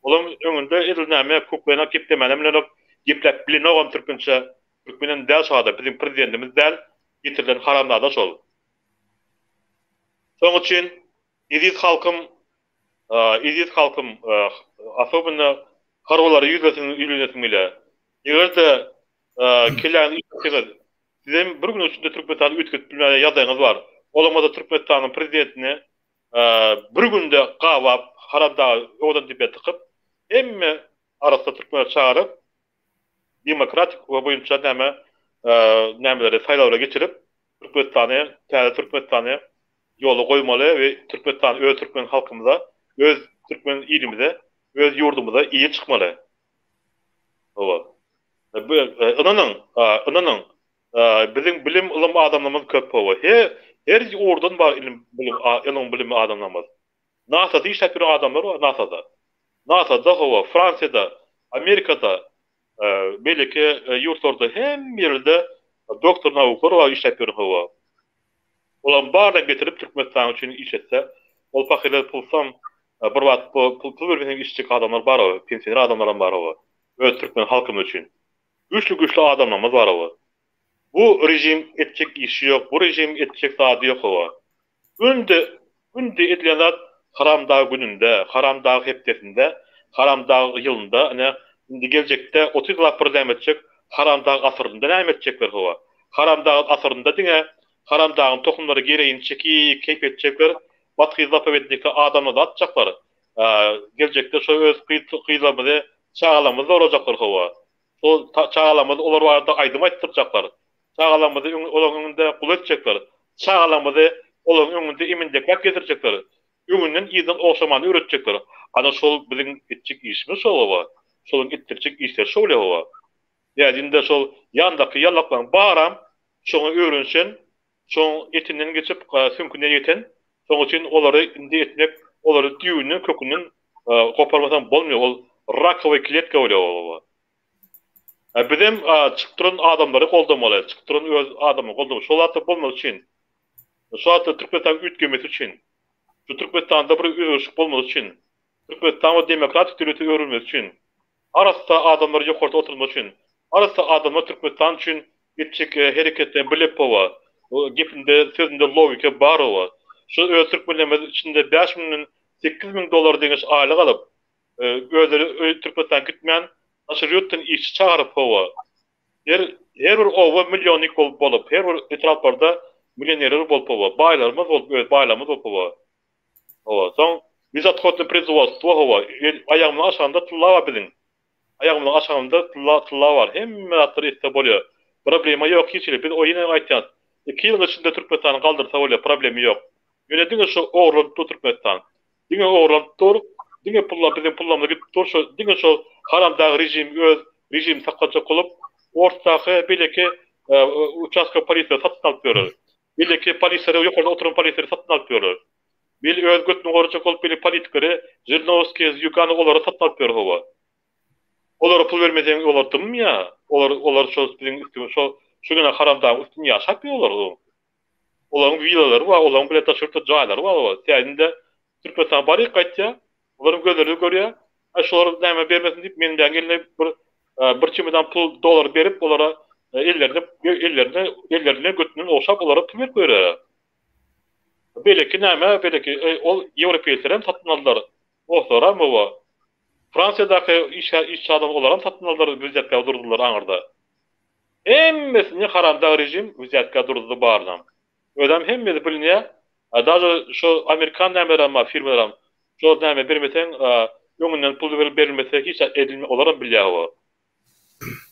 olam öňünde edil näme kuklenok geplemänem bilenok gepläp bilenogam türkmençe türkmenem däl şo adam biziň prezidentimiz däl getirilen haramzada şol şoň üçin Eziz halkym eziz halkym asobynda harbylara ýüzlesin ýüzlenesim gelýär. Eger-de kelläňizi işletseňiz sizem bir gün içinde Türkmenistany üýtgedip bilmäge ýagdaýyňyz bar. Olamada Türkmenistanyň prezidentini bir günde gabap haramdagy owadan depä tykyp hemme arassa türkmenleri çagyryp demokratik boýunça näme nämeleri saýlawlary geçirip Türkmenistany täze Türkmenistany ýola goýmaly we Türkmenistany öz türkmen halkymyza öz türkmen ilimize öz ýurdumyza eýe çykmaly. Hawa. Bu ynanyň ynanyň biziň bilim ylym adamlarymyz köp hawa. Her her ugurdan bar ilim bilim ylym bilim adamlarymyz. NASA-da işläp ýören adamlar bar NASA-da. NASA-da hawa, Fransiýada, Amerikada, beýleki ýurtlarda hemme ýerde doktor nauklar bar işläp ýören hawa. Olaryň baryny getirip Türkmenistan üçin işletse, ol pahyrlar pulsam bir wagt pul bermeseň işlejek adamlar bar hawa, pensioner adamlaram bar hawa. Öz türkmen halkymyz üçin. Güýçli güýçli adamlarymyz bar hawa. Bu režim etjek işi ýok, bu režim etjek zady ýok hawa. Günde, günde edilen zat Haramdag gününde, Haramdag hepdesinde, Haramdag ýylynda, ine, indi geljekde 30 ýyllap bir näme etjek, Haramdag asyrynda näme etjekler hawa. Haramdag asyrynda diňe Haramdagyň tohumlary gereýini çekip, keýp etjekler, Bathyz zapowednikde adamlary atjaklar, geljekde şo öz gyzlarymyzy, çagalarymyzy zorlajaklar hawa. Şol çagalarymyzy olar barada aýdym aýtdyrjaklar. Çagalarymyzy olaryň öňünde gul etjekler. Çagalarymyzy olaryň öňünde emendekläp gezdirjekler. Öňünden yzdan ogşamany öwretjekler. Ana şol biziň etjek işimiz şol hawa. Şolaryň etdirjek işleri şol hawa. Nädinde şol ýandaky ýallaklaryň baram şoňa öwrenişen, şoň etinden geçip süňküne ýeten. Şoň üçin olary indi etmek, olary düýbünden kökünden goparmasaň bolmaýar. Ol rakowyý kletka bolýar hawa. Bizem çykyp duran adamlary goldamaly, çykyp duran öz adamyny goldamaly. Şol zatlar bolmaz üçin, şu zatlar Türkmenistanyň üýtgemesi üçin, şu Türkmenistanda bir özgerişlik bolmazy üçin, Türkmenistan bir demokratik döwlete öwrülmesi üçin, arassa adamlar ýokarda oturmagy üçin, arassa adamlar Türkmenistan üçin etjek hereketlerini bilip hawa, gepinde, sözünde logika bar hawa. Şu öz türkmenlerimiz içinde 5 müňden 8 müň dollara deňeç aýlyk alyp, Özleri Türkmenistana gitmän, daşary ýurtdan işçi çagyryp hawa. Her her bir oba millionnik bolup bolup, her bir etraplarda millionerler bolup hawa, baýlarymyz bolup, öz baýlarymyz bolup hawa. Hawa, soň bezothodnyý proizwodstwo hawa, aýagymyzyň aşagynda tylla bar biziň. Aýagymyzyň aşagynda tylla tylla bar. Hemme zatlary etse bolýar. Problema ýok hiç hili. Biz o ýene aýtýas. Iki ýylyň içinde Türkmenistany galdyrsa bolýar, problema ýok. Ýöne diňe şu ogurlanyp dur Türkmenistan. Diňe ogurlanyp dur, diňe pullar biziň pullarymyz gidip dur, şo diňe şo haramdag režim öz režimini saklajak bolup, orsdaky beýleki uçastka polisiýa satyn alyp ýörler. Beýleki polisiýalary ýokarda oturan polisiýalary satyn alyp ýörler. Bil öz götüni gorajak bolup beýleki politikleri Žirnowskiý, Zýuganow olary satyn alyp ýör hawa. Olara pul bermeseň olar dymýa. Olar olar şo biziň üstümiz şo şu gene haramdagyň üstünde ýaşap ýör olar. Olaryň willalary bar, olaryň bile daşary ýurtda jaýlary bar olar. Täzinde Türkmenistana baryp gaýtýar. Olaryň gözleri görýär. Aý şolar näme bermesin diýip meniň eline bir bir çemedan pul dollar berip olara ellerine ellerine ellerine götünden ogşap olara pul berip goýberýär. Beýleki näme beýleki ol ýewropeýsler hem satyn aldylar. Oslaram oba. Fransiýadaky işgär işçi adam olaram satyn aldylar wizýatka durdular aňyrda. Hemmesini haramdag režim wzýatka duruzdy barynam. Özem hemmesi bilinýä. Daže şo amerikan nämelerem bar firmalaram şo näme bermeseň öňünden pul berilmese hiç zat edilme olaram bilýä hawa.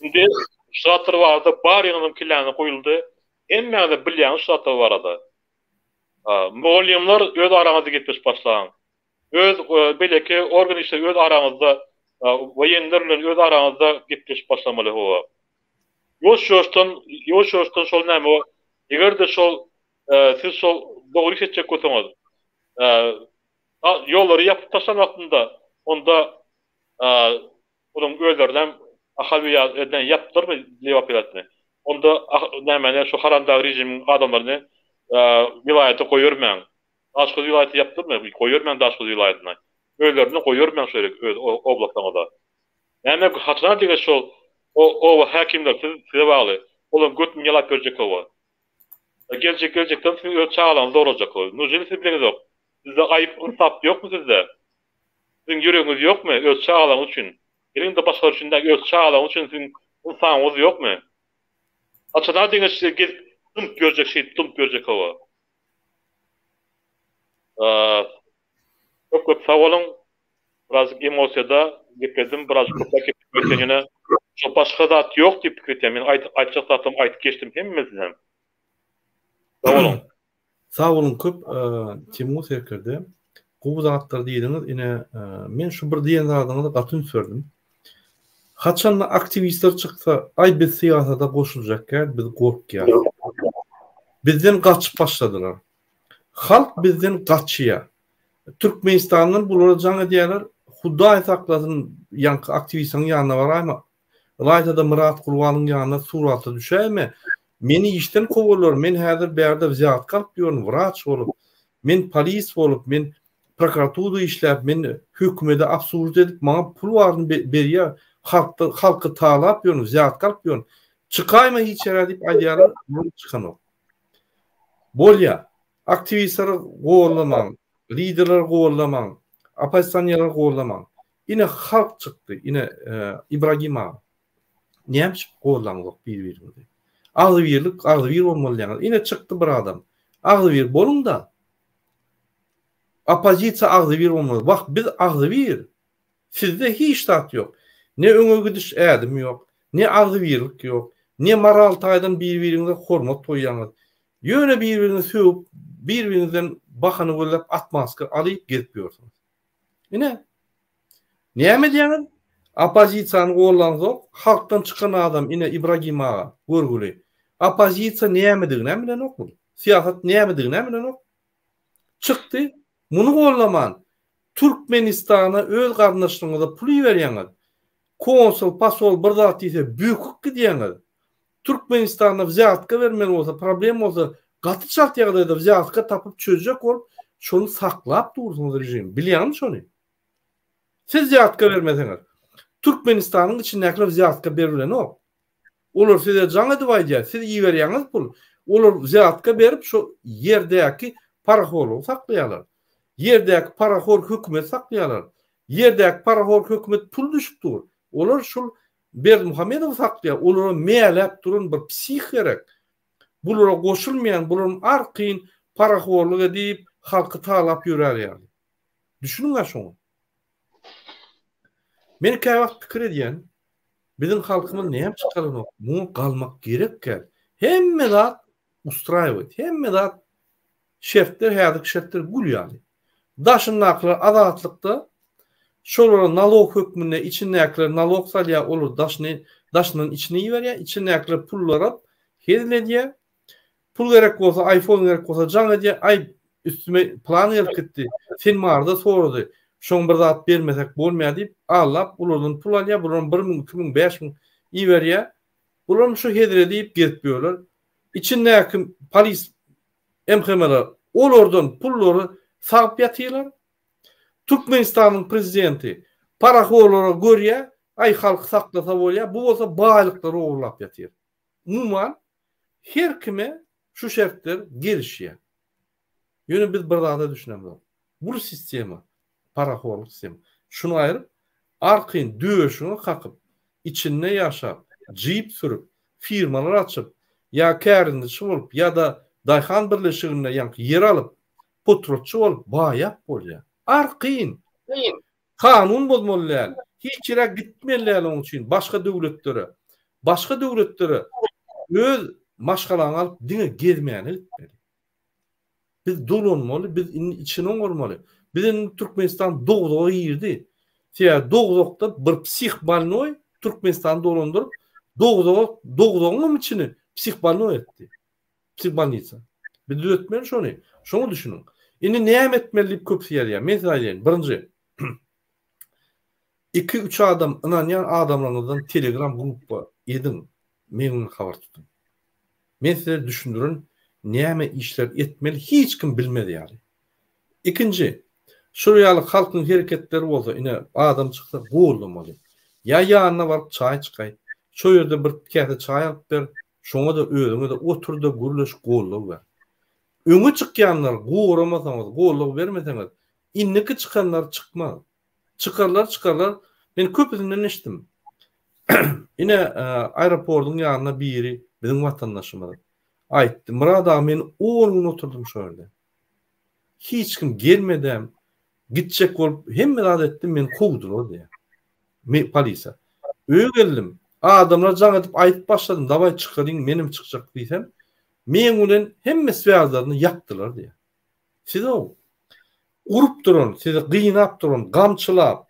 Indi şu zatlar barada baryňyzyň kelläňize guýuldy. Hemmäňiz bilýäňiz şu zatlar barada. Mugallymlar öz araňyzda gepleşip başlaň. Öz beýleki organ işleri öz araňyzda woýenler bilen öz araňyzda gepleşip başlamaly hawa. Ýuwaş-ýuwaşdan ýuwaş-ýuwaşdan şol näme o eger-de şol siz şol dogry iş etjek bolsaňyz ýollary ýapyp taşlan wagtynda onda Onuň özlerinem Ahal welaýatyny ýapdyrmy Lebap welaýatyny. Onda nämäni şu haramdag režimiň adamlaryny welaýata goýbermäň. Daşoguz welaýaty ýapdyrmy? Goýbermäň Daşoguz welaýatyna. Özlerini goýbermäň şo ýere öz oblastyňyza. Näme haçana degişli şol oba häkimler siz size bagly. Olaryň götüni ýalap berjek oba. Geljek geljekden siziň öz çagalaryňyzy dograjak. Nujeli siz bileňizok. Sizde aýyp ynsap ýokmy sizde? Siziň ýüregiňiz ýokmy öz çagalaryňyz üçin? Geliň-de başgalar üçin däl, öz çagalaryňyz üçin siziň ynsabyňyz ýokmy? Haçana deňeç size gezip dymyp ýörjek şeýdip dymyp ýörjek hawa. Köp köp sag boluň. Birazjyk emosiýada gepledim, birazjyk köpräk gepledim öýtýän ýöne şo başga zat ýok diýip pikir etýän. Men aýtjak zatlarymy aýdyp geçdim hemmesinem. Sag boluň. Sag boluň köp Timur serkerde. Gowy zatlar diýdiňiz. Ine men şu bir diýen zadyňyza gaty üns berdim. Haçanda aktiwistler çyksa, aý biz syýasata goşuljak däl, biz gorkýas. Bizden gaçyp başladylar. Halk bizden gaçýar. Türkmenistandan bulara jaň edýärler. Hudaý saklasyn ýaňky aktiwistleriň ýanyna baraýma. Ylaýta-da Myrat Gurbanyň ýanyna surata düşäýme. Meni işden kowarlar, men häzir bärde wzýatka alyp ýörün, wraç bolup, men polis bolup, men prokuraturada işläp, men hökümede obslužit edip, maňa pul baryny berýär, halkda, halky talap ýörün, wzýatka alyp ýörün. Çykaýma hiç ýere diýip aýdýarlar, bular çykanok. Bolýar. Aktiwistleri gollamaň, liderleri gollamaň, oppozisionerleri gollamaň. Ine halk çykdy, ine Ibragim aga. Näme üçin gollaňzok bir-biriňizi? Agzybirlik, agzybir bolmaly diýýäňiz. Ine çykdy bir adam. Agzybir boluň-da. Oppozisiýa agzybir bolmaly. Wah, biz agzybir. Sizde hiç zat ýok. Ne öňe gidiş ädim ýok, ne agzybirlik ýok, ne moral taýdan bir-biriňize hormat goýýaňyz. Ýöne bir-biriňizi sögüp, bir-biriňizden bahana gözläp atmaska alyp gezip ýörsüňiz. Ine. Näme edýäňiz? Oppozisiýany gollaňzok, halkdan çykan adam ine Ibragim aga görgüli. Oppozisiýa nämediginem bilenok bul. Syýasat nämediginem bilenok. Çykdy, muny gollaman Türkmenistana öz garyndaşlaryňyza pul iberýäňiz. Konsul, posol bir zat diýse böküp gidýäňiz. Türkmenistanda wzýatka bermeli bolsa, problem bolsa gaty çalt ýagdaýda wzýatka tapyp çözjek bolup şony saklap dursuňyz režim. Bilýäňmi şony? Siz wzýatka bermeseňiz Türkmenistanyň içindäkiler wzýatka beribilenok. Olar size jaň edip aýdýar, siz iberýäňiz pul. Olar wzýatka berip şo ýerdäki parahorlygy saklaýarlar. Ýerdäki parahor hökümeti saklaýarlar. Ýerdäki parahor hökümet pul düşüp dur. Olar şul Berdimuhamedowy saklaýar. Olara mäläp duran bir psih gerek. Bulara goşulmaýan, bularyň arkaýyn parahorlyk edip, halky talap ýörär ýaly. Düşüniň-ä şoňa. Men käwagt pikir edýän, biziň halkymyz näme çykaranok, muňa galmak gerekkä? Hemme zat ustraýiwet, hemme zat şertler, häzirki şertler gül ýaly. Daşyndakylar azatlykda, şolara nalog hökmünde içindäkiler nalog salýar, olar daşyny, daşyndan içine iberýär, içindäkiler pullar alyp hezil edýär. Pul gerek bolsa, iPhone gerek bolsa jaň edýär, aý üstüme plan gelip gitdi, sen barda sorady, şoň bir zat bermesek bolmaýar diýip, aldap bulardan pul alýar, bularam 1000, 2000, 5000 iberýär. Bularam şu hezil edip gezip ýörler. Içindäki polis MHM-ler olardan pullary sagyp ýatyrlar. Türkmenistanyň prezidenti parahorlara görýär, aý halky saklasa bolýar, bu bolsa baýlyklary ogurlap ýatyr. Umuman, her kime şu şertler gelişýär. Ýöne biz bir zada düşünemzok. Bu sistema, parahorluk sistema. Şuny aýryp, arkaýyn döşüňe kakyp, içinde ýaşap, jip sürüp, firmalar açyp, ýa kärendeçi bolup, ýa-da daýhan birleşiginde ýaňky ýer alyp, potratçy bolup baýap bolýar. Arkaýyn. Kanun bozmaly däl. Hiç ýere gitmeli däl onuň üçin başga döwletlere. Başga döwletlere öz. maşgalaňy alyp diňe gezmäne gitmeli. Biz dolanmaly, biz indi içini oňarmaly. Biz indi Türkmenistan dowzaga girdi. Sebäbi dowzakda bir psih bolnoý Türkmenistany dolandyryp, dowzaga, dowzagyňam içini psih bolnoý etdi. Psih bolnisa. Biz düzetmeli şony. Şoňa düşüniň. Indi näme etmeli diýip köpüsi ýazýar. Men size aýdaýyn. Birinji, iki-üç adam ynanýan adamlaryňyzdan telegram grupba ediň. Meň bilen habar tutuň. Men size düşündirin näme işler etmeli hiç kim bilmez ýaly. Ikinji, şul ýaly halkyň hereketleri bolsa ine adam çyksa gollamaly. Ýa ýanyna baryp çaý çykaý. Şo ýerde bir käse çaý alyp ber, şoňa-da özüňe-de otur-da gürleş goldaw ber. Öňe çykýanlary goramasaňyz, goldaw bermeseňiz, indiki çykanlar çykmaz. Çykarlar çykarlar. Men köpüsinden eşitdim. Ine aeroportyň ýanynda biri biziň watandaşymyz aýtdy. Myrat aga men 10 gün oturdym şo ýerde. Hiç kim gelmedem. Gitjek bolup hemme zat etdim, meni kowdular diýýär. Me polisiýa. Öýe geldim. Adamlar jaň edip aýdyp başladym, dawaý çykalyň, menem çykjak diýsem, meň bilen hemme swýazlaryny ýapdylar diýýär. Siz-ow, urup duran, sizi gynap duran, gamçylap,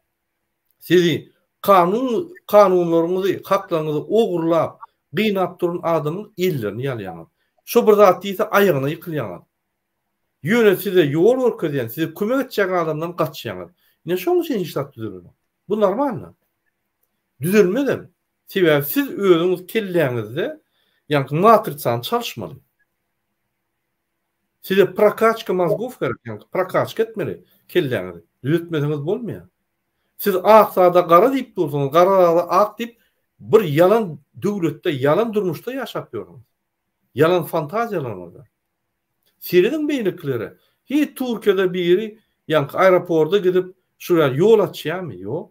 sizi kanun kanunlaryňyzy, haklaryňyzy ogurlap, gynap duran adamyň ellerini ýalýaňyz. Şo bir zat diýse aýagyna ýykylýaňyz. Ýöne size ýol görkezýän, size kömek etjek adamdan gaçýaňyz. Ine şoň üçin hiç zat düzelenok. Bu normalno. Düzelmezem. Sebäbi siz özüňiz kelläňizde ýaňky matrisany çalyşmaly. Size prokaçka mozgov gerek, ýagny prokaçka etmeli kelläňizi. Düzetmeseňiz bolmaýar. Siz ak zada gara diýip dursuňyz, gara zada ak diýip bir ýalan döwletde, ýalan durmuşda ýaşap ýörsüňiz. Ýalan fantaziýalaryňyzda. Serediň beýlekilere. Hiç Türkiýede biri ýaňky aeroporda gidip şu ýaly ýol açýarmy? Ýok.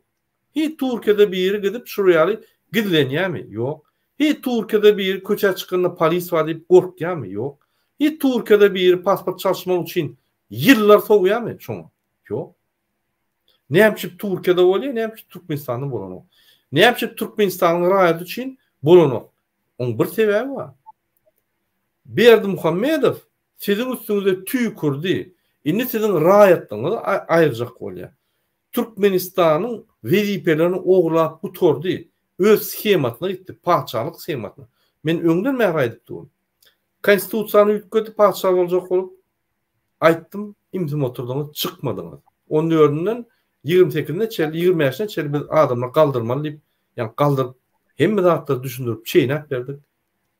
Hiç Türkiýede biri gidip şul ýaly gizlenýämi? Ýok. Hiç Türkiýede biri köçä çykanda polis bar diýip gorkýamy? Ýok. Hiç Türkiýede biri pasport çalyşmak üçin ýyllar sowýamy şoňa? Ýok. Näme üçin Türkiýede bolýar, näme üçin Türkmenistanda bolanok? Näme üçin Türkmenistanyň raýaty üçin bolanok? Oň bir sebäbi bar. Berdimuhamedow siziň üstüňize tüýkürdi. Indi siziň raýatlygyňyzy aýyrjak bolýar. Türkmenistanyň wezipelerini ogurlap gutardy. Öz shemasyna gitdi, patyşalyk shemasyna. Men öňden bäri aýdyp durun. Konstitusiýany üýtgedi patyşa boljak bolup. Aýtdym, imsim oturdyňyz, çykmadyňyz. On dördünden 28-ine çenli, 25-ine çenli biz adamlar galdyrmaly diýip, ýagny galdyryp, hemme zatlary düşündirip, çeýnäp berdik.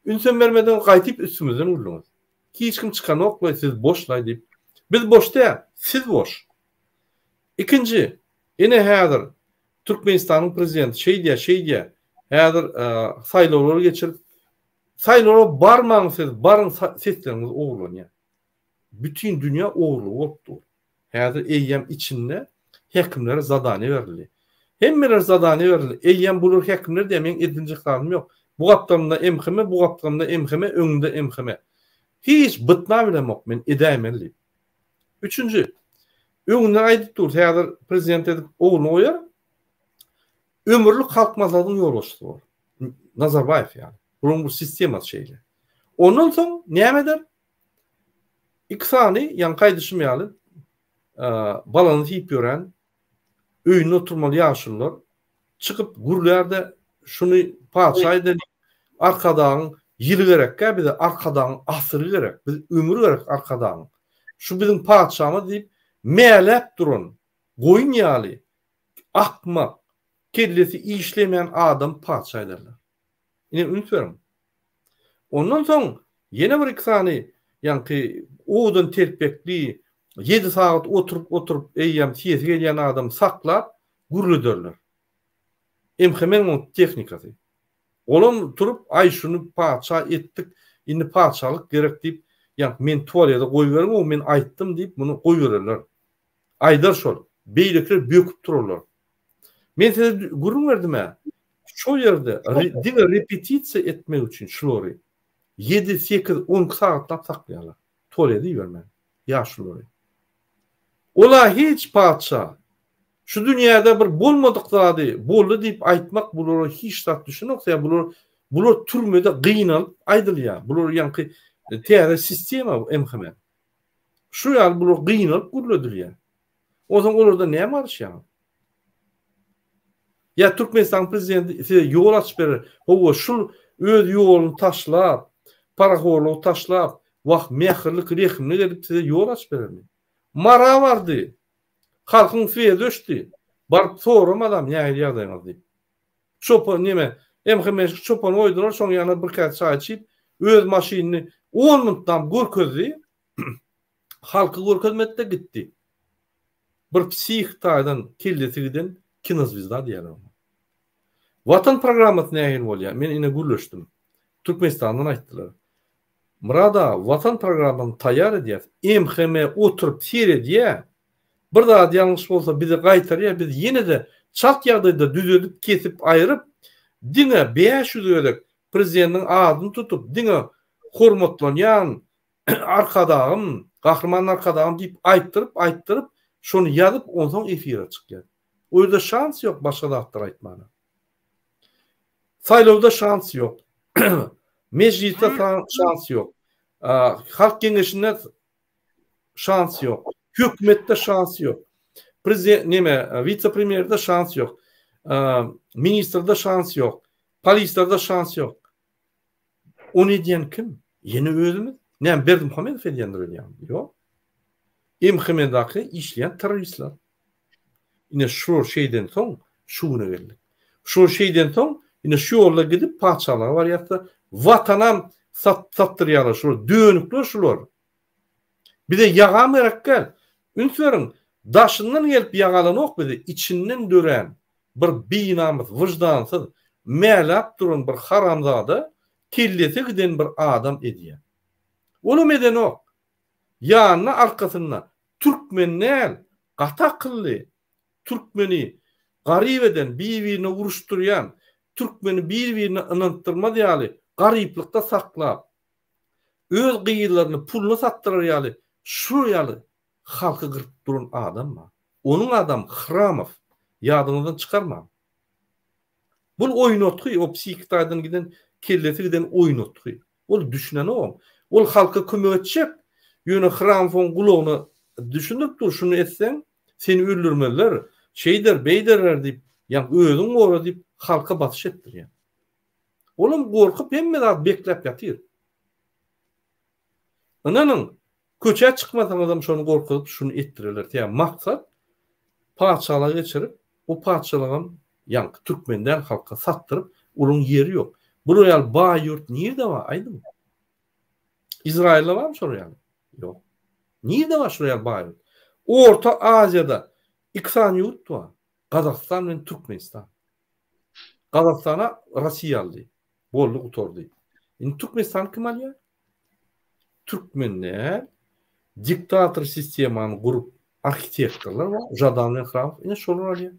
Ünsem bermediňiz, gaýtyp üstümizden güldüňiz. Hiç kim çykanok-laý, siz boş-laý diýip. Biz boş däl, siz boş. Ikinji, ine häzir Türkmenistanyň prezidenti şeýdýär, şeýdýär. Häzir saýlawlary geçirip, saýlawlara barmaň siz, baryň sesleriňiz ogurlanýar. Bütin dünýä ogurlygy bolup dur. Häzir eýýäm içinde häkimlere zadaniýa berildi. Hemmelere zadaniýa berildi. Eýýäm bular häkimler diýýär, meň edinjek zadym ýok. Bu gapdalynda MHM, bu gapdalynda MHM, öňünde MHM. Hiç bytna bilemok men edäýmeli diýip. Üçünji, öňünden aýdyp dur, häzir prezident edip ogluny goýar. Ömürlik Halk Maslahatynyň ýolbaşçysy bolar. Nazarbaýew ýaly. Bularyň bir sistemasy şeýle. Ondan soň näme eder? Iki sany, ýaňky aýdyşym ýaly, balany siýip ýören, öýünde oturmaly ýaşulular çykyp gürlär-de, şuny patyşa edeliň, Arkadagyň ýyly gerekkä bize, Arkadagyň asyry gerek, biz ömri gerek Arkadagyň. Şu biziň patyşamyz diýip, mäläp duran goýun ýaly akmak, kellesi işlemeýän adamy patyşa ederler. Ine üns beriň. Ondan soň ýene bir iki sany ýaňky owadan telpekli, ýedi sagat oturyp-oturyp eýýäm siýesi gelýän adamy saklap gürlederler. MHM-iň oň tehnikasy. Olam turup, aý şuny patyşa etdik, indi patyşalyk gerek diýip, ýaňky meni tualete goýberiň-ow, men aýtdym diýip muny goýbererler. Aýdar şol. Beýlekiler böküp turarlar. Men size gürrüň berdim-ä. Şol ýerde diňe repetisiýa etmek üçin şulary ýedi, sekiz, on iki sagatlap saklaýarlar. Tualete ibermän ýaşululary. Ola hiç patyşa şu dünýäde bir bolmadyk zady boldy diýip aýtmak bulara hiç zat düşünok. Sebäbi bular. Bular türmede gynalyp aýdylýar. Bular ýaňky täze sistema bu MHM. Şu ýaly bular gynalyp gürledilýär. Onsoň olardan näme garaşýaňyz? Ýa Türkmenistanyň prezidenti size ýol açyp berer. Hawa, şul öz ýoluny taşlap, parahorlugy taşlap, wah, mähirlik, rehimlik edip size ýol açyp berermi? Mara bardy. Halkyň sweti öçdi. Baryp soramadam nähili ýagdaýyňyz diýip. Çopan neme, MHM-şik çopany goýdular, şoň ýanyna bir käse çaý içip, öz maşynyny on minutdam görkezdi. Halky görkezmedi-de gitdi. Bir psih taýdan kellesi giden kinozwizda diýýärler oňa. Watan programmasy nähili bolýar? Men ine gürleşdim. Türkmenistandan aýtdylar. Myrat aga, Watan programmasyny taýýar edýäs. MHM oturyp seredýär. Bir zat ýalňyş bolsa bizi gaýtarýar, biz ýene-de çalt ýagdaýda düzedip, kesip, aýryp, diňe 500 gezek prezidentiň adyny tutup, diňe hormatlanýan Arkadagym, Gahryman Arkadagym diýip aýtdyryp, aýtdyryp, şony ýazyp, onsoň efire çykýar. O ýerde şans ýok başga zatlar aýtmana. Saýlawda şans ýok. Mejlisde şans ýok. Halk geňeşinde şans ýok. Hökümetde şans ýok. Prezident neme, wise-premýerde şans ýok. Ministrde şans ýok. Polislerde şans ýok. Ony edýän kim? Ýene özümiz. Näme Berdimuhamedow edýändir öýdýäňmi? Ýok. MHM-daky işleýän terroristler. Ine şular şeýden soň şu güne geldik. Şular şeýden soň ine şu ýolda gidip patyşalyga barýarsa watanam sat satdyrýarlar şular dönükler şular. Bize ýagam gerek däl. Üns beriň daşyndan gelip ýagalanok bizi içinden dörän bir binamys wyždansyz mäläp duran bir haramzada kellesi giden bir adam edýär. Olam edenok. Ýanyna arkasynda türkmen däl gaty akylly türkmeni garyp eden bir birine uruşdyrýan türkmeni bir birine ynantdyrmaz ýaly garyplykda saklap öz gyzlaryny puluna satdyrar ýaly şu ýaly halky gyryp duran adam bar. Onuň adam Hramow ýadyňyzdan çykarmaň. Bul oýnatgy o psihiki taýdan giden kellesi giden oýnatgy. Ol düşünenogam. Ol halka kömek etjek, ýöne Hramowyň gulagyna düşündirip dur, şuny etseň, seni öldürmezler, şeýder, beýderler diýip, ýa özüň gora diýip, halka basyş etdirýär. Olam gorkup hemme zat bekläp ýatyr. Ynanyň, köçä çykmasaňyzam şony gorkuzyp şuny etdirerler. Sebäbi maksat patyşalyga geçirip, o patyşalygam ýaňky türkmen däl halka satdyryp, olaryň ýeri ýok. Bular ýaly baý ýurt nirde bar, aýdyň? Izraýylda barmy şolar ýaly? Ýok. Nirde bar şolar ýaly baý ýurt? Orta Aziýada iki sany ýurt bar. Gazagystan bilen Türkmenistan. Gazagystana Russiýa aldy. Boldy gutardy. Indi Türkmenistany kim alýar? Türkmenler diktator sistemany gurup arhitektorlar bar, Žadan bilen Hramow ine şolar alýar.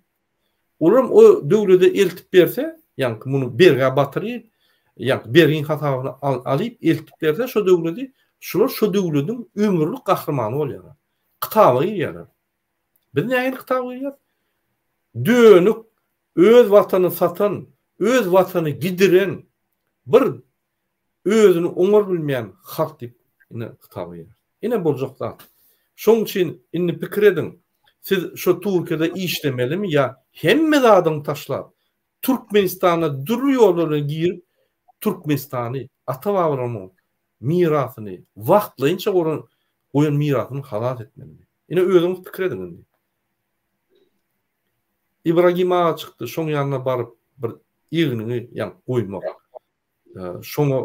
Olaram o döwlede eltip berse, ýaňky muny bergä batyryp, ýaňky bergiň hasabyna alyp eltip berse şo döwledi, şular şo döwlediň ömürlik gahrymany bolýarlar. Kitaba girýärler. Biz nähili kitaba girýäris? Dönük, öz watanyny satan, öz watany gidiren bir özüni oňar bilmeýän halk diýip ine kitaba girýär. Ine boljak zat. Şoň üçin indi pikir ediň, siz şo Türkiýede işlemelimi ýa hemme zadyňy taşlap Türkmenistana dürli ýollar bilen girip Türkmenistany ata-babalarymyň mirasyny wagtlaýynça goran goýan mirasyny halas etmelimi? Ine özüňiz pikir ediň indi. Ibragim aga çykdy, şoň ýanyna baryp bir egniňi ýa goýmak, şoňa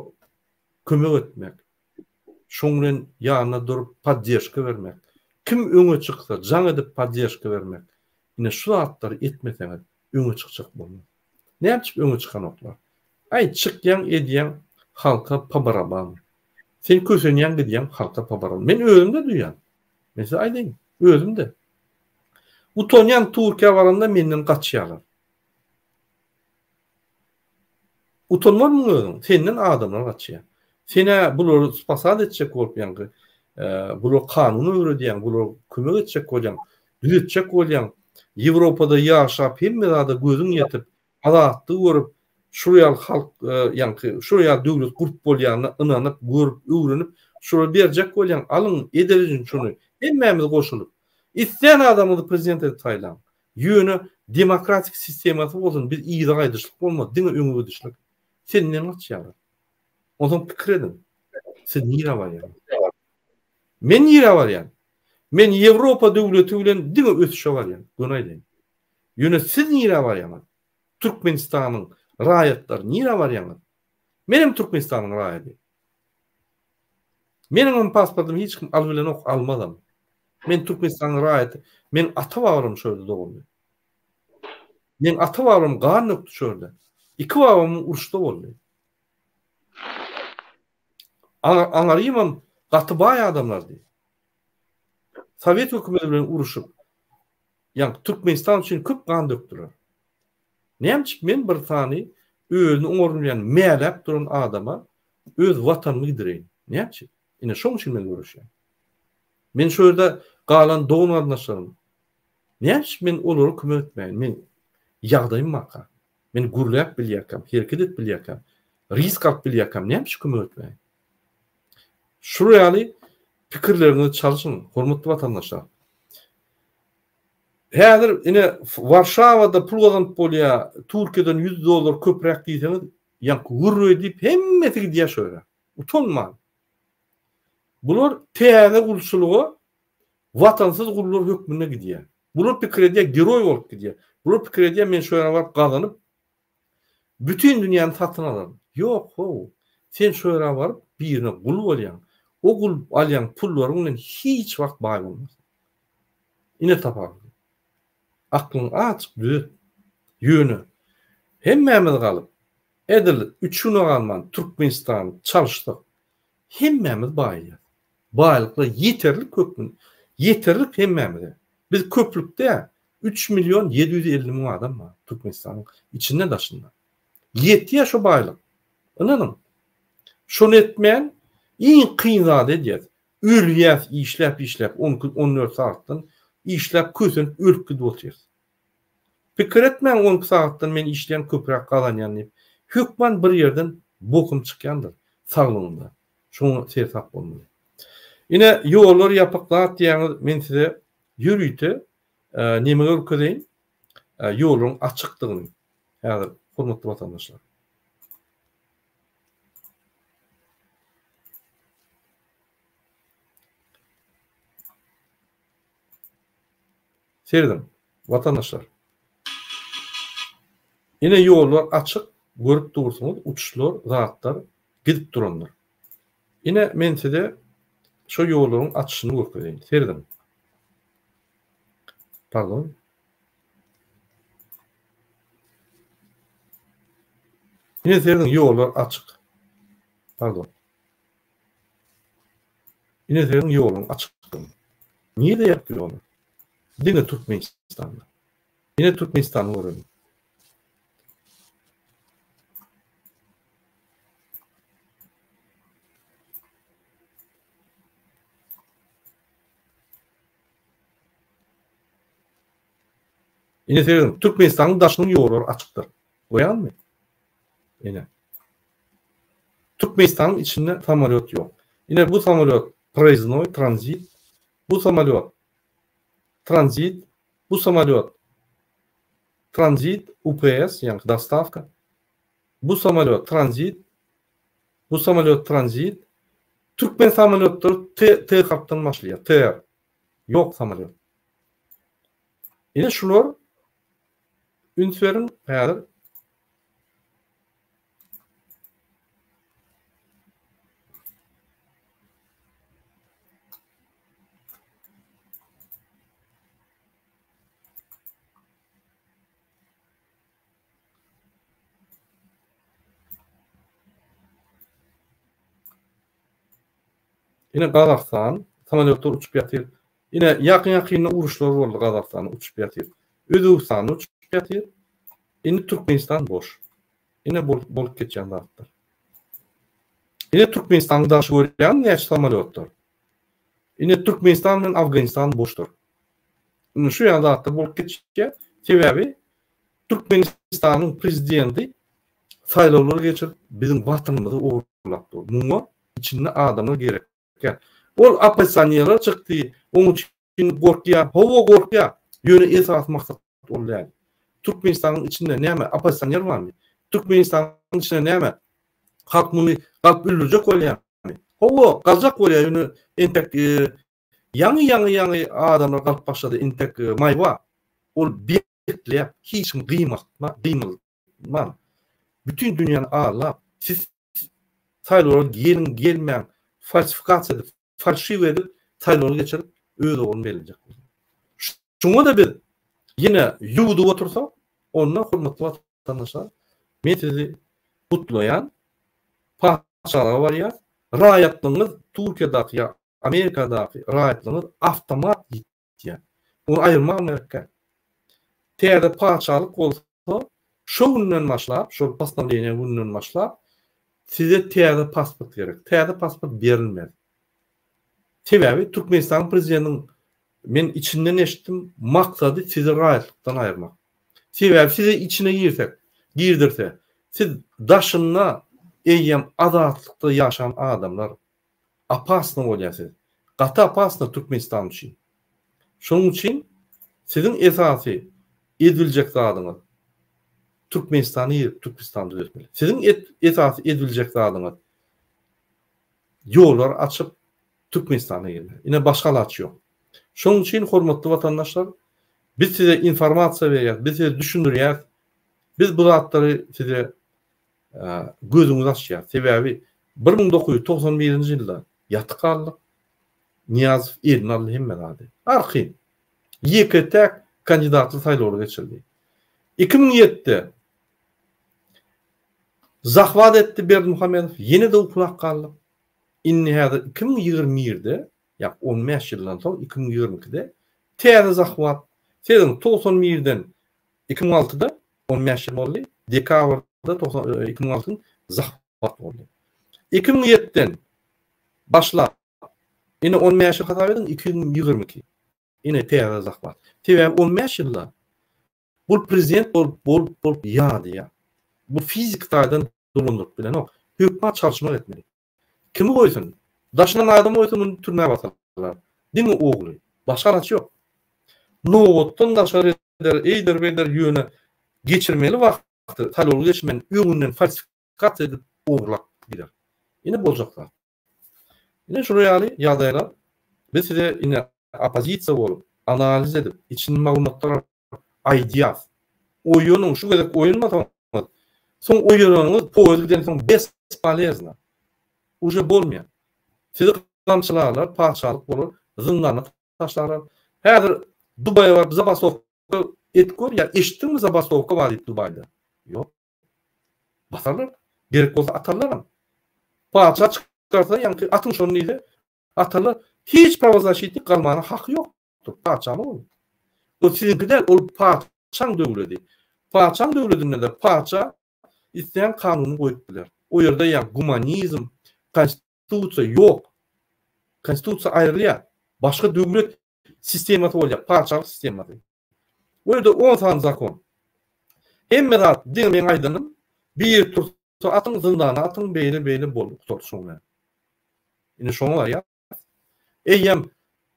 kömek etmek, şoň bilen ýanyna durup poddežka bermek, kim öňe çyksa jaň edip poddežka bermek. Ine şu zatlary etmeseňiz öňe çykjak bolmaz. Näme üçin öňe çykanoklar? Aý çykýaň edýäň halka pa baraban. Sen kösenýäň gidýäň halka pa baraban. Men özümde duýýan. Men size aýdaýyn, özümde. Utanýan Türkiýä baranda menden gaçýarlar. Utanmarmyň özüň? Senden adamlar gaçýar. Sen-ä bulary spasat etjek bolup ýaňky bulara kanun öwredýäň, bulara kömek etjek bolýaň, düzetjek bolýaň. Ýewropada ýaşap hemme zada gözüň ýetip, azatlygy görüp, Şular ýaly halk, ýaňky şular ýaly döwlet gurup bolýanyna ynanyp, görüp, öwrenip, şulara berjek bolýaň, alyň, edeliň şuny. Hemmämiz goşulyp. Islän adamyňyzy prezident edip saýlaň. Ýöne demokratik sistemasy bolsun, biz yza gaýdyşlyk bolmaz, diňe öňe gidişlik. Senden gaçýarlar. Onsoň pikir ediň. Siz nirä barýaňyz? Men nirä barýan? Men Ýewropa döwleti bilen diňe ösüşe barýan, göni aýdaýyn. Ýöne siz nirä barýaňyz? Türkmenistanyň raýatlary nirä barýaňyz? Menem Türkmenistanyň raýady. Meniň hem pasportymy hiç kim alybilenok, almazam. Men Türkmenistanyň raýaty. Meň ata-babalarym şo ýerde doguldy. Meň ata-babalarym gan dökdi şo ýerde. Iki babam uruşda boldy. Aňarymam gaty baý adamlardy. Sowet hökümeti bilen uruşyp, ýa Türkmenistan üçin köp gan dökdüler. Näme üçin men bir sany özüni oňarylmaýan mäläp duran adama öz watanymy gidireýin? Näme üçin? Ine şoň üçin men göreşýän. Men şu ýerde galan dogan-garyndaşlarym näme üçin men olara kömek etmäýin? Men ýagdaýym barka, men gürläp bilýärkäm, hereket edip bilýärkäm, risk alyp bilýärkäm näme üçin kömek etmäýin? Şular ýaly pikirleriňizi çalşyň, hormatly watandaşlar. Häzir ine Warşawada pul gazanyp bolýar, Türkiýeden 100 dollar köpräk diýseňiz, ýaňky gürre diýip hemmesi gidýär şo ýere. Utanman. Bular täze gulçulyga watansyz gullar hökmünde gidýär. Bular pikir edýär, geroý bolup gidýär. Bular pikir edýär, men şo ýere baryp gazanyp Bütin dünýäni satyn alaryn. Ýok, how. Sen şo ýere baryp, birine gul bolýaň. O gul alýan pullaryň bilen hiç wagt baý bolmarsyň. Ine tapawudy. Aklyňy azjyk düzet. Ýöne, hemmämiz galyp, edil üç güne galman Türkmenistany çalyşsak, hemmämiz baýaýas. Baýlyklar ýeterlik hökmün, ýeterlik hemmämize. Biz köplük däl. Üç million 750 müň adam bar Türkmenistanyň içinde daşynda. Ýetýär şo baýlyk. Ynanyň. Şony etmän iň kyn zady edýäs. Ölýäs işläp işläp 12 14 sagatdan işläp kösenip ölüp gidip otyrys. Pikir etmäň 12 sagatdan men işleýän köpräk gazanýan diýip. Hökman bir ýerden bokum çykýandyr saglygyňda. Şoňa seresap bolmaly. Ine ýollar ýapyk zat diýýäňiz men size ýörite neme görkezeýin ýoluň açykdygyny häzir hormatly watandaşlar. Serediň, watandaşlar. Ine ýollar açyk, görüp dursuňyz, uçuşlar, zatlar gidip durandyr. Ine men size şo ýollaryň açyşyny görkezeýin. Serediň. Pardon. Ine serediň ýollar açyk. Pardon. Ine serediň ýoluň açykdygyny. Nirede ýapdy ýoly? Diňe Türkmenistanda. Ine Türkmenistany göreliň. Ine serediň, Türkmenistanyň daşynyň ýollary açykdyr. Görýäňizmi? Ine. Türkmenistanyň içinde samolýot ýok. Ine bu samolýot proýezdnoý, tranzit. Bu samolýot tranzit, bu samolýot tranzit, UPS, ýagny dostawka. Bu samolýot tranzit, bu samolýot tranzit. Türkmen samolýotlary T, T harpdan başlaýar, TR. Ýok samolýot. Ine şular üns beriň häzir Ine Gazagystan samolýotlar uçup ýatyr. Ine ýakyn-ýakynda uruşlar boldy Gazagystanda uçup ýatyr. Özbegistanda uçup ýatyr. Indi Türkmenistan boş. Ine bolup geçýän zatlar. Ine Türkmenistanyň daşy görýäňmi näçe samolýotlar. Ine Türkmenistan bilen Afganistan boşdur. Indi şu ýaly zatlar bolup geçýär. Sebäbi Türkmenistanyň prezidenti. Saýlawlar geçirip biziň watanymyzy ogurlap dur. Muňa içinde adamlar gerek däl. Ol oppozisionerler çykdy, oň üçin gorkýar. Hawa gorkýar. Ýöne esasy maksat ol däl. Türkmenistanyň içinde näme oppozisioner barmy? Türkmenistanyň içinde näme halk muny galyp öldürjek bolýarmy? Hawa, galjak bolýar, ýöne entek ýaňy ýaňy ýaňy adamlar galyp başlady, entek maýwa. Ol bekläp, hiç kim gyýmagtma, gyýmylman, bütin dünýäni aldap, siz saýlawlara geliň, gelmäň, falsifikasiýa edip, falşiw edip, saýlawlary geçirip, öz ogluny bellejek bolýar. Şuňa-da biz ýene ýuwdup otursak, onda hormatly watandaşlar, men sizi gutlaýan, patyşalyga barýas, raýatlygyňyz Türkiýedäki ýa Amerikadaky raýatlygyňyz awtomat ýitýär. Ony aýyrmagam gerek däl. Täze patyşalyk bolsa, şo günden başlap, şol postanowleniýe gününden başlap, size täze pasport gerek. Täze pasport berilmez. Sebäbi Türkmenistanyň prezidentiniň men içinden eşitdim, maksady sizi raýatlykdan aýyrmak. Sebäbi size içine girsek, girdirse, siz daşynda eýýäm azatlykda ýaşan adamlar. Opasno bolýar siz. Gaty opasno Türkmenistan üçin. Şonuň üçin siziň esasy edibiljek zadyňyz Türkmenistana girip Türkmenistany düzetmeli. Siziň esasy edibiljek zadyňyz ýollar açyp Türkmenistana girmeli. Ine başga alaç ýok. Şonuň üçin hormatly watandaşlar biz size informasiýa berýäs, biz size düşündirýäs. Biz bu zatlary size gözüňizi açýar. Sebäbi 1991-nji ýylda ýatyk galdyk. Nyýazow eline aldy hemme zady. Arkaýyn. Ýeke-täk kandidatly saýlawlar geçirildi. 2007-de zahwat etdi Berdimuhamedow, ýene-de uklap galdyk. Indi häzir 2021-de, ýa 15 ýyldan soň 2022-de täze zahwat. Sezin 91-den 2006-da 15 ýyl boldy. Dekabrda 2006-yň zahwat boldy. 2007-den başlap ine 15 ýyl hasap ediň 2022. Ine täze zahwat. Sebäbi 15 ýylda bu prezident bolup bolup bolup ýadýar. Bu fiziki taýdan dolandyryp bilenok. Hökman çalyşmak etmeli. Kimi goýsun? Daşyndan adam goýsa muny türmä basarlar. Diňe ogly. Başga alaç ýok. Nobatdan daşary eder, eýder beýder ýöne geçirmeli wagty saýlawly geçmän öňünden falsifikasiýa edip ogurlap gider. Ine boljak zat. Ine şular ýaly ýagdaýlar biz size ine oppozisiýa bolup analiz edip içini maglumatlar alyp aýdýas. Oýanyň şu gezek oýanmasaňyz soň oýananyňyz poýez gidensoň bespolezno. Uje bolmaýar. Sizi gamçylarlar, patyşalyk bolar, zyndana taşlarlar. Häzir Dubaýa baryp zabastowka edip gör ýa eşitdiňmi zabastowka bar diýip Dubaýda? Ýok. Basarlar. Gerek bolsa atarlaram. Patyşa çykarsa ýaňky atyň şony diýse atarlar. Hiç prawozasşitnik galmana haky ýokdur. Patyşanyň ol. Ol siziňki däl, ol patyşaň döwledi. Patyşaň döwledinde-de patyşa islän kanunyny goýup biler. O ýerde ýa gumanizm, konstitusiýa ýok. Konstitusiýa aýrylýar. Başga döwlet sistemasy bolýar, patyşalyk sistemasy. O ýerde on sany zakon. Hemme zat diňe meň aýdanym, biri tursa atyň, zyndana atyň, beýle beýle boldy, gutardy şoň bilen. Indi şoňa barýar. Eýýäm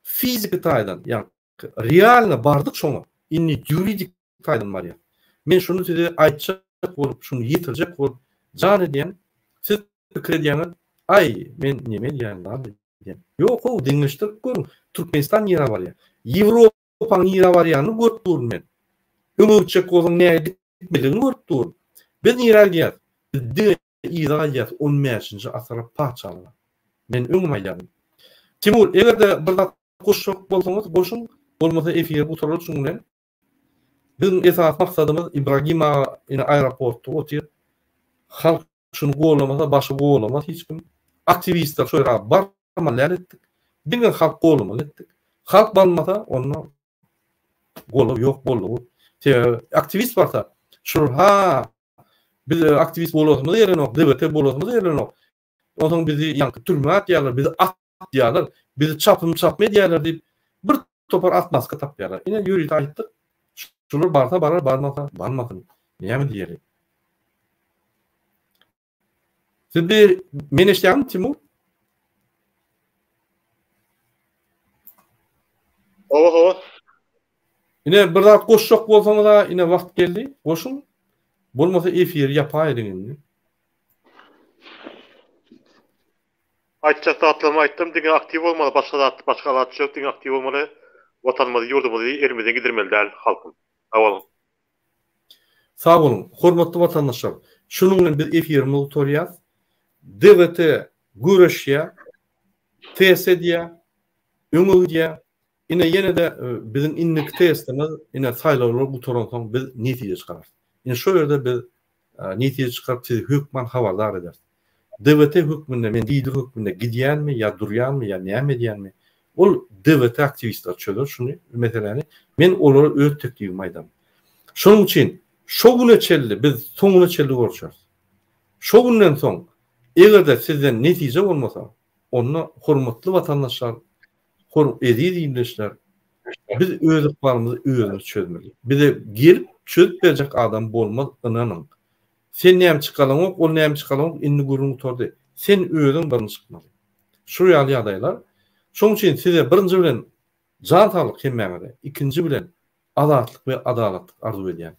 fiziki taýdan, ýagny realno bardyk şoňa. Indi ýuridik taýdan barýar. Men şuny size aýtjak bolup, şuny ýetirjek bolup jan edýän. Siz pikir edýäňiz, aý, men neme edýän zat edýän. Ýok-ow, deňeşdirip görüň, Türkmenistan nirä barýar? Ýewropaň nirä barýanyny görüp durun men. Öňe gitjek bolsaň näge gitmelidigini görüp durun. Biz nirä gidýäris? Biz diňe yza gaýdýarys, on bäşinji asyra patyşalyga. Men öňem aýdýardym. Timur, eger-de bir zat goşjak bolsaňyz, goşuň, bolmasa efiri gutaraly şuň bilen. Biziň esasy maksadymyz Ibragim aga ine aeroportda otyr. Halk şuny gollamasa başga gollamaz hiç kim. Aktiwistler şo ýere barmaly däl etdik. Diňe halk gollamaly etdik. Halk barmasa onda goldaw ýok boldugy. Sebäbi aktiwist barsa şular ha biz aktiwist bolasymyz gelenok, DBT bolasymyz gelenok. Onsoň bizi ýaňky türmä atýarlar, bizi atýarlar, bizi çapym çapym edýärler diýip, bir topar atmaska tapýarlar. Ine ýörite aýtdyk. Şular barsa barar, barmasa barmasyn. Näme diýeli? Siz bir men eşidýäňmi Timur? Hawa, hawa. Ine bir zat goşjak bolsaňyz-a ine wagt geldi, goşuň. Bolmasa efiri ýapaýylyň indi. Aýtjak zatlarymy aýtdym, diňe aktiw bolmaly, başga zat, başga alaç ýok, diňe aktiw bolmaly. Watanymyzy, ýurdumyzy elimizden gidirmeli däl halkym. Sag boluň. Sag boluň, hormatly watandaşlar! Şunuň bilen biz efirimizi gutarýas. DWT göreşýär, test edýär, öňe gidýär. Ine ýene-de biziň indiki testimiz ine saýlawlar gutaransoň biz netije çykararys. Ine şo ýerde biz netije çykaryp sizi hökman habardar ederis. DWT hökmünde men lider hökmünde gidýänmi ýa durýanmy ýa näme edýänmi ol DWT aktiwistleri çözer şuny meseläni men olara öz teklibimi aýdaryn. Şonuň üçin şo güne çenli biz soňuna çenli görüşeris. Şo günden soň eger-de sizden netije bolmasa onda hormatly watandaşlar Hor eziz ildeşler, biz öz ykbalymyzy özümiz çözmeli. Bize gelip çözüp berjek adam bolmaz ynanyň. Sen näme çykalaňok, ol näme çykalaňok indi gürrüň gutardy. Sen özüň birinji çykmaly. Şu ýaly ýagdaýlar. Şoň üçin size birinji bilen jan saglyk hemmäňize, ikinji bilen azatlyk we adalatlyk arzuw edýän.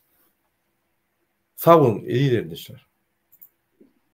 Sag boluň eziz ildeşler.